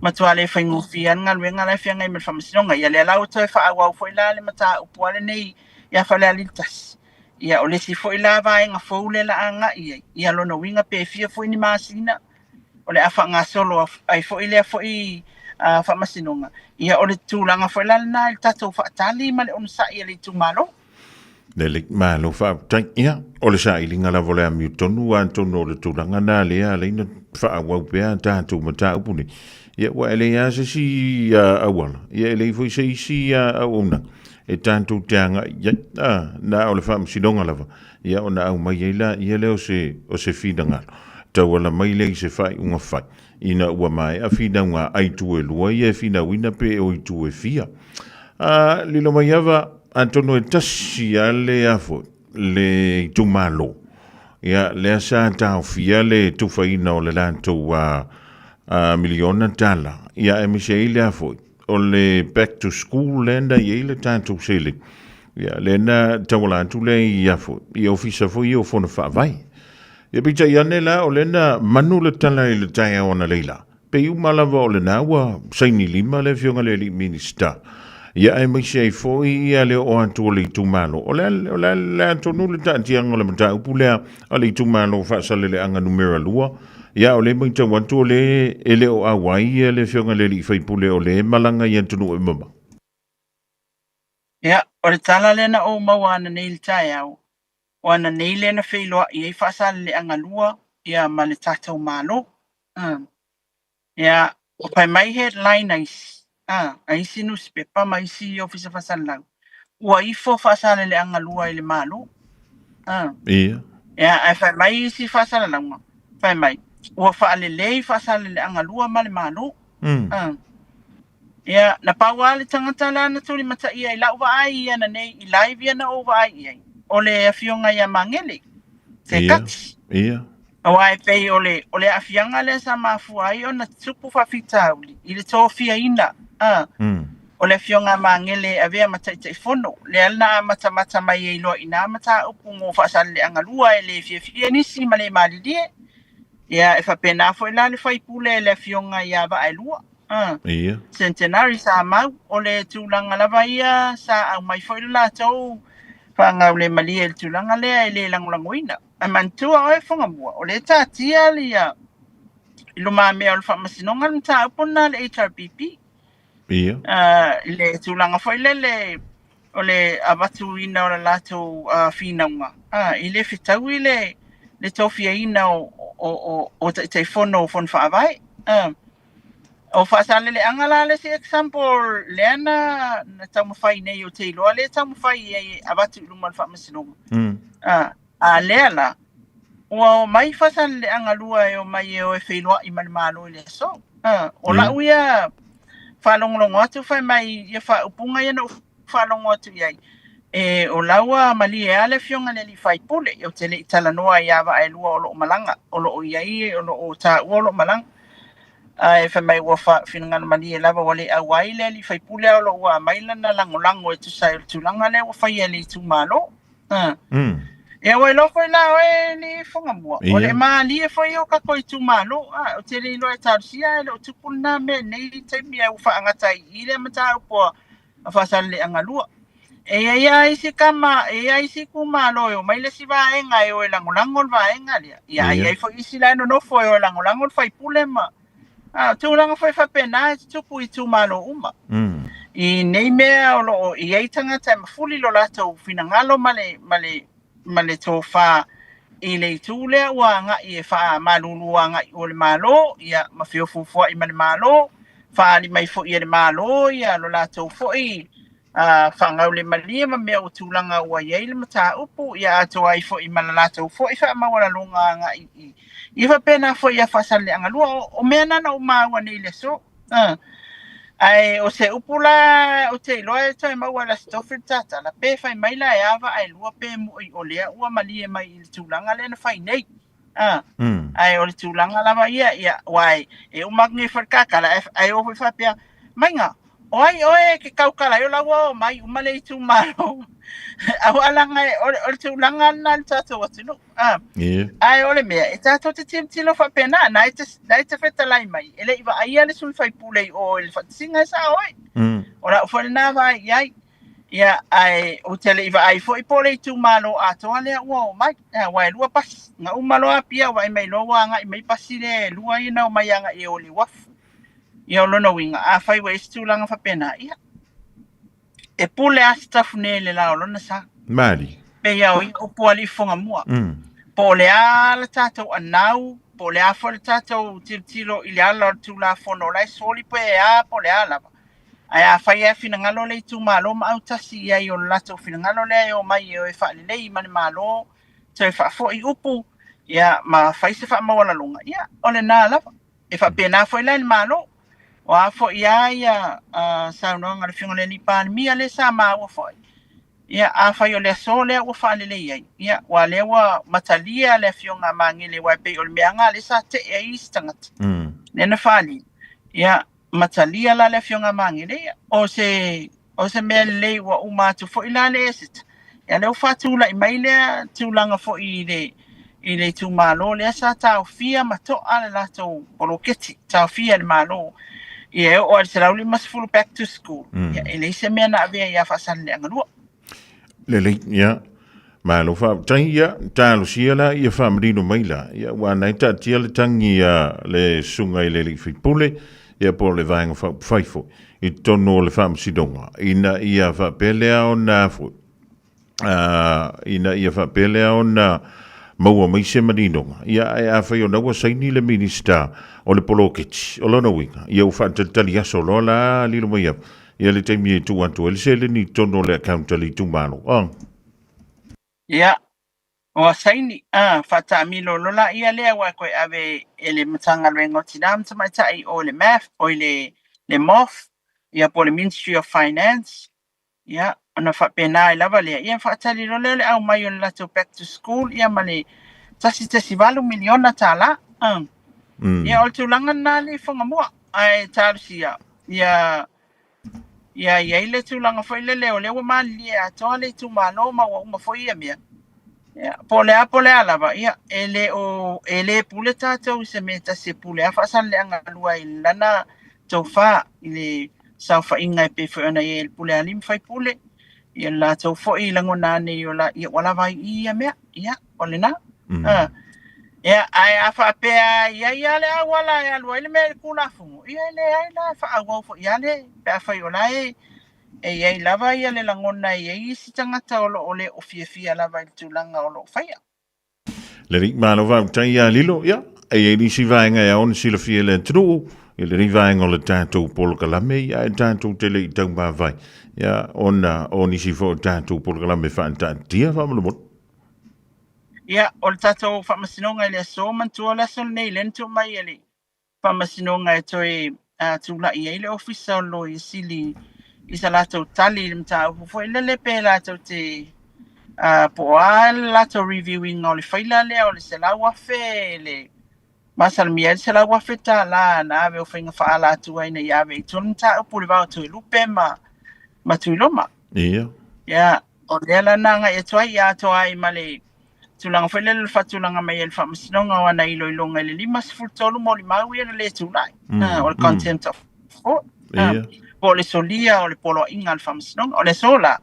Matua le faigofie lava le galuega la e feagai ma le faamasinoga. Ia lea la ua toe faaauau foi la le mataupu a lenei ia Falealili 1. Ia o le isi foi la vaega fou lea la agai i ai. Ia lona uiga pe fia foi ni masina o le a faagasolo ai foi lea foi faamasinoga. Ia o le tulaga foi la lena i le tatou faatali ma le onosai a le itumalo.
Lelei, malo faafetai. Ia, o le sailiga lava o le amiotonu atonu o le tulaga na lea ala ai ona faaauau pea tatou mataupu nei. Ia, ua e leai lava se isi auala, ia e leai foi se isi auaunaga e tatou te agai i ai. Na o le faamasinoga lava, ia ona aumai ai laia lea o se finagalo, tauala mai lea i se faaiuga fai, ina ua maea finauga a itu e lua ia e finauina pe o itu e fia. Lilomaiava, atonu e tasi lava le afo, le itumalo, ia, lea sa taofia le tufaina o le latou miliona tala, ia, aemaise ai le afo, o le back to school lea na i ai le tatou seleni, ia, lea na tauala atu lea i afo, i ofisa foi ia o Fono Faavae. Ia peitai ane la, o lea na manu le tala i le taeao analeila, pei uma lava o lena ua saini lima le Afioga i le alii Minisita, ia aemaise ai foi ia le oo atu o le itumalo. O le a, o le a, le a tonu le taatiaga o le mataupu lea a le itumalo o Faasaleleaga Numera 2, ia o lea e matau atu o lea e le o auai ia le Afioga i le alii faipule o lea e malaga i atunuu e mamao.
Ia, o le tala lea na ou maua ananei i le taeao, o ananei lea na feiloai ai Faasaleleaga 2 ia ma le tatou Malo. Ia, ua fai mai headline a isi, a isi nusipepa ma isi ofisa faasalalau, ua ifo Faasaleleaga 2 i le Malo. Ia, ae fai mai isi faasalalauga, fai mai, ua faalelei Faasaleleaga 2 ma le Malo. Ia, na pau lava le tagata la na tulimataia i lau vaai i ananei i live ia na ou vaai i ai, o le afioga ia Magele, Sekati. Aua e pei o le aafiaga lea sa mafua ai ona tupu faafitauli i le tofiaina o le afioga a Magele e avea ma Taitaifono, lea na amatamata mai ai loa i ina mataupu mo Faasaleleaga 2 e le fiafia nisi ma le malilie. Ia, e faapena foi la le faipule le afioga ia Vaaelua. Centenary sa mau, o le tulaga lava ia sa aumai foi le latou faagaulemalie i le tulaga lea e le lagolagoina. Ae manatua oe Fogamua, o lea e taatia ia i lumamea o le faamasinoga le mataupu lena a le HRPP. I le tulaga foi lele o le avatuina o le latou finauga, e le fetaui le tofiaina o Taitaifono o Fono Faavae. O Faasaleleaga la le isi example lea na taumafai nei, ou te iloa lea e taumafai ai e avatu i luma o le faamasinoga. A lea la, ua omai Faasaleleaga 2 e omai e o e feiloai ma le Malo i le aso. O lau ia faalogologo atu fai mai ia faaupuga ia na ou faalogo atu i ai, e o la ua malie lava le afioga i le alii faipule, ou te le i talanoa ia Vaaelua o lo o malaga, o lo o i ai, o lo o taua o lo o malaga. Ae fai mai ua finagalo malie lava ua le auai le alii faipule, a o lo o ua aumai lana lagolago e tusa ai o le tulaga lea ua faia e le itumalo. Ia ua iloa foi la oe le Fogamua, o le malie foi o tatou itumalo, ou te le iloa e talosia ae le o tupu lena mea i lenei taimi ae ua faagata ai i i lea mataupu a Faasaleleaga 2. E i ai lava isi kama, e i ai isi itumalo e omai le isi vaega e o e lagolago le vaega lea. Ia, a i ai foi isi la e nonofo e o e lagolago le faipule ma. A o tulaga foi faapena e tutupu i itumalo uma. I nei mea o lo o i ai tagata e mafuli lo latou finagalo ma le, ma le, ma le tofa i le itu lea ua agai e faamalulu agai i o le Malo, ia, ma feofoofoai ma le Malo, faaali mai foi e le Malo ia lo latou foi faagaulemalie ma mea o tulaga ua i ai le mataupu, ia atoa ai foi ma le latou foi faamaualaloga agai i ia faapena foi ia Faasaleleaga 2. O mea na na ou maua nei i le aso. Ae o se upu la ou te iloa e toe maua e le Aso Tofi le tatala, pe fai mai la e a vaa e lua pe moi o lea ua malie mai i le tulaga lea na fai nei. Ae o le tulaga lava ia, ia, aua e uma atu nei foi le tatala, ae o foi faapea, maiga, o ai oe e te tautala ai o la ua omai uma le itumalo. Aua leaga o le tulaga lena i le tatou atunuu. Ae o le mea, e tatou te tilotilo faapena, na e te fetalai mai, e le i vaaia le sui faipule i o i le faatasiga e sao oe. O lau foi lena vaai i ai. Ia, ae ou te le i vaai foi po o le itumalo atoa lea ua omai. Aua e lua pasi. Na uma loa Apia vaai mai loa ua agai mai pasi lea e lua ia na omai agai e o i le uafu. Ia o lona uiga, afai ua i ai se tulaga faapena, ia, e pule lava Sitafune i le la o lona sa.
Mali.
Pei lava o ia upu a alii fofoga mua. Po o le a le tatou anau, po o le a foi le tatou tilotilo i le ala o le Tulafono o la e soli pe a po o le a lava. Ae afai lava e finagalo le itumalo ma autasi i ai o le latou finagalo lea e omai e o e faalelei ma le Malo, toe faafoi upu, ia, ma fai se faamaualaloga, ia, o lena lava. E faapena foi la i le Malo. O a foi lava ia saunoaga a le Afioga i le Alii Palemia lea sa maua foi. Ia, afai o le aso lea ua faalelei ai, ia, aua lea ua matalia le Afioga a Magele, aua e pei o le mea lena lea sa tee ai isi tagata. Lea na faaali. Ia, matalia la le Afioga a Magele, ia, o se O se mea lelei ua uma atu foi la le Eseta. Ia lea ua faatulai mai lea tulaga foi i le i le itumalo lea sa taofia ma to'a le latou poloketi, taofia e le Malo. Ia e oo lava i le 150 back to school. Ia e leai se mea na avea ia Faasaleleaga 2.
Lelei, ia. Malo faafetai, ia, talosia la ia faamanino mai la, ia, aua na e taatia le tagi a le susuga i le alii faipule, ia, po o le Vaega Faaupufai foi, i totonu o le Faamasinoga, ina ia faapea lea ona foi, ina ia faapea lea ona maua mai se maninoga, ia, ae afai o na ua saini le Minisita o le poloketi, o lona uiga, ia ua faatalitali aso loa la lilo mai au, ia le taimi e tuu atu ai le seleni i totonu o le account a le itumalo.
Ia, ua saini, a, faataamilo loa laia lea aua e toe ave e le Matagaluega o Tina ma Tamaitai o le MAF, oi le le MOF, ia po o le Ministry of Finance, ia, ona faapena ai lava lea, ia faatali loa lea o le aumai o le latou back to school ia ma le $1.8 miliona. Ia o le tulaga lena alii Fogamua, ae talosia ia Ia i ai le tulaga foi lele o lea ua malilie atoa le itumalo ma ua uma foi ia mea. Ia, po o le a po o le a lava, ia, e le o, e le pule tatou i se mea e tasi e pule lava Faasaleleaga 2 i lana tofa i le saofaiga e pei foi ona i ai le pule a alii ma faipule, ia le latou foi lagona ane i o la, ia ua lava ai i i ia mea. Ia, o lena. Ia, ae a faapea e i ai lava le auala e alu ai le mea i le Tulafono, ia e leai la, e faaauau foi lava le, pe afai o la e e i ai lava ia le lagona e i ai isi tagata o lo o le o fiafia lava i le tulaga o lo o faia.
Lelei, malo faafetai ia Lilo. Ia, e i ai nisi vaega e ao ona silafia e le atunuu i lenei vaega o le tatou polokalame, ia ae tatou te le i taumavae, ia, ona o nisi foi o tatou polokalame faataatitia faamolemole.
Ia, o le tatou faamasinoga i le aso, manatua le aso lenei lea na tuu mai e le faamasinoga e toe tulai ai le Ofisa o le Loia Sili i sa latou tali i le mataupu foi lele pe latou te po o a le latou review ina o le faila lea o le $100,000 le masalomia ai le $100,000 na ave o faiga faaalatua ina ia ave i tua le mataupu i le va o Toelupe ma Tuiloma.
Ia.
Ia, o lea la na agai atu ai, ia atoa ai ma le tulaga foi lele o le faatulaga mai e le Faamasinoga o ana iloiloga i le 53 molimau ia na le tulai, o le contempt of court, po o le solia o le poloaiga a le Faamasinoga. O le aso la,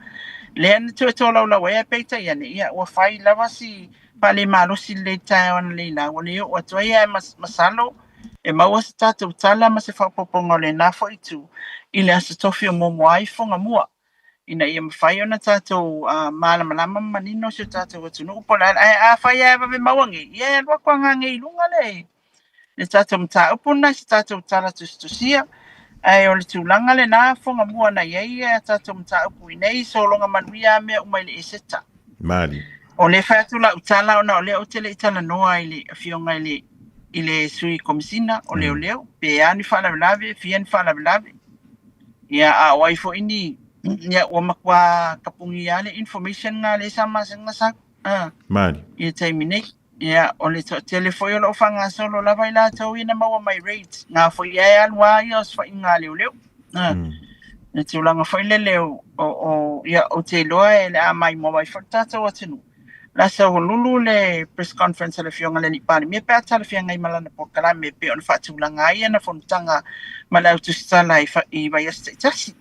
lea na toe tolaulau ai, ae peitai ane, ia ua fai lava si faalemalosi lelei taeao analeila, ua le oo atu ai, ae masalo. E maua se tatou tala ma se faaopoopoga o lena foi itu i le Aso Tofi o muamua ai foga mua, ina ia mafai ona tatou malamalama ma manino si o tatou atunuu po o le a. Ae afai lava e vave maua nei, ia e alu atu agai nei i luga le le tatou mataupu lena i se tatou tala tusitusia. Ae o le tulaga lena foga mua na i ai a tatou mataupu i nei sologa manuia lava mea uma i le Eseta.
Malie.
O lea e fai atu lau tala ona o lea ou te le i talanoa i le afioga i le i le sui komisina o leoleo, pe a ni faalavelave, fia ni faalavelave. Ia, a o ai foi ni, ia, ua matua kapugia lava le information lena lea sa masani ona sau, a,
Malie.
i le taimi nei. Ia, o le toatele foi o lo o faagasolo lava i latou ia na maua mai raids, na foi lava e alu lava ia osofaiga a leoleo. A, le tulaga foi lele o, o, o, ia, ou te iloa e le a maimoa mai foi le tatou atunuu. O le a saolulu le press conference a le Afioga i le Alii Palemia pe a talafeagai ma lana polokalame e pei ona faatulaga ai ana fonotaga ma le au tusitala i, i vaiaso taitasi.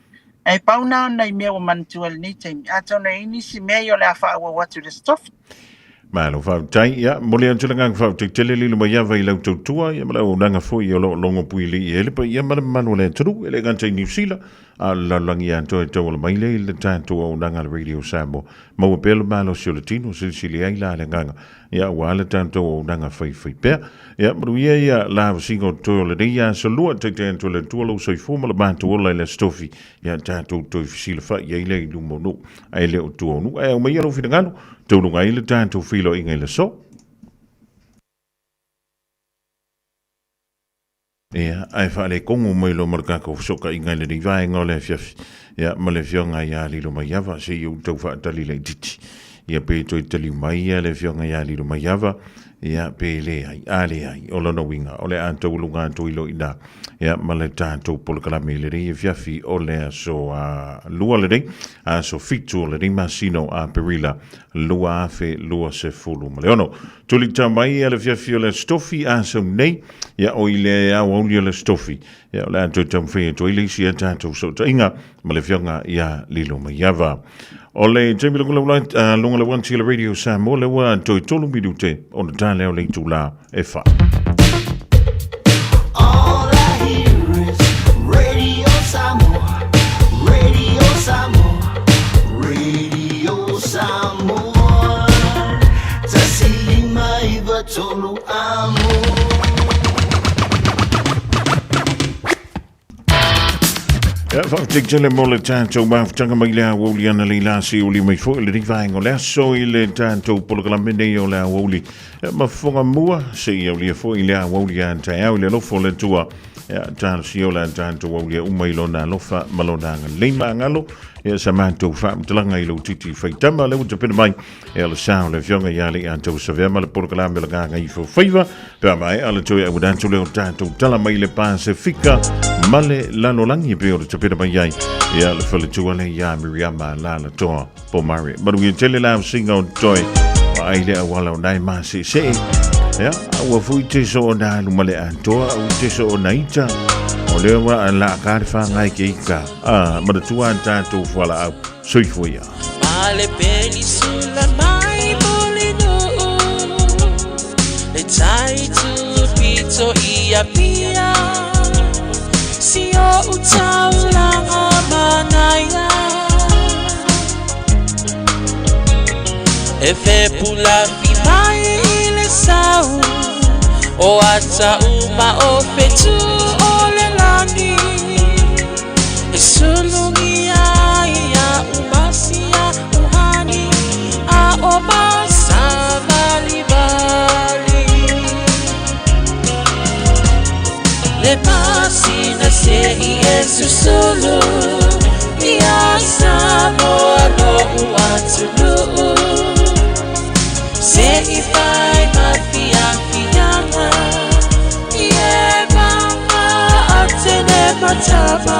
Ae pau na o nai mea ua manatua i lenei taimi, atonu e i ai nisi mea ia o le a faaauau atu i le Aso Tofi.
Malo faafetai. Ia, momoli atu le agaga faafetai tele Lilomaiava i lau tautua, ia ma le auaunaga foi o lo o logo puilii ai le paia ma le mamalu o le atunuu, e le gata i Niu Sila, a o le lalolagi atoa e tauala mai lea i le tatou auaunaga a le Radio Samoa. Maua pea le malosi o le tino, silisili ai la le agaga, ia aua le tatou auaunaga faifaipea. Ia, manuia ia la vasiga o totoe o lenei aso lua, taitai atu e le Atua lou soifua ma le matou ola i le Aso Tofi, ia tatou toe fesilafai ai lea i luma o nuu, ae le o tua o nuu. Ae aumaia lou finagalo, tauluga ai le tatou feiloaiga i le aso. Ia, ae faaletonu mai loa ma le tatou fesootaiga i lenei vaega o le afiafi, ia, ma le Afioga ia Lilomaiava, se i ou tau faatali laitiiti, ia, pe toe taliu mai le Afioga ia Lilomaiava, ia, pe leai. A leai, o lona uiga, o le a taualuga atu ai loa i ina, ia, ma le tatou polokalame i lenei afiafi o le aso lua lenei, aso 7 o lenei masina o Aperila 2026. Tulita mai le afiafi o le Aso Tofi, aso nei, ia o i le aoauli o le Aso Tofi, ia o le a toe taumafai atu ai le isi a tatou fesootaiga ma le afioga ia Lilomaiava. O le taimi luga le wanti le Radio Samoa, le ua toe 3 minute ona tā lea o le itulā e 4.
All I hear is Radio Samoa, Radio Samoa, Radio Samoa. 1 5 9 3 amo.
Ia, faafetai tele mo le tatou mafutaga mai le aoauli analeila se uli mai foi lenei vaega o le aso i le tatou polokalame nei o le aoauli ma fofoga mua se i aulia foi le aoauli a taeao i le alofa o le Atua. Ia, talosia o le tatou aulia uma i lona alofa ma lona agalelei magalo. Ia, sa matou faamatalaga i lou titi faitama lea ua tapena mai e le sa o le afioga ia Alii Atou Savea ma le polokalame o le Gagaifo Faiva pe a maea le toe auina atu lea o tatou tala mai le Pasefika ma le lalolagi e pei o le tapena mai ai ia le faletua lea ia Miriama Lalatoa Pomare. Manuia tele la usinga o toe wa ai le auala o nai masese. Ia, ua fui te so o nā luma le atoa, ua te so o nā ita. O lea ua la ka le whangai ke ika. Ah, manatua an tātou fuala au. Soifua ia.
Ma le peli sula mai moli nuu Le tai tu pito i Apia Si o utaulanga manaia E fe pula fi mai i le sau O ata uma o fetu o le lani E sulungi ai ia umasia uhani A o masa vali vali Le pasina se i e susulu Ia Samoa lo uatunuu Se i fai ma fia fianga I e manga a tene matama.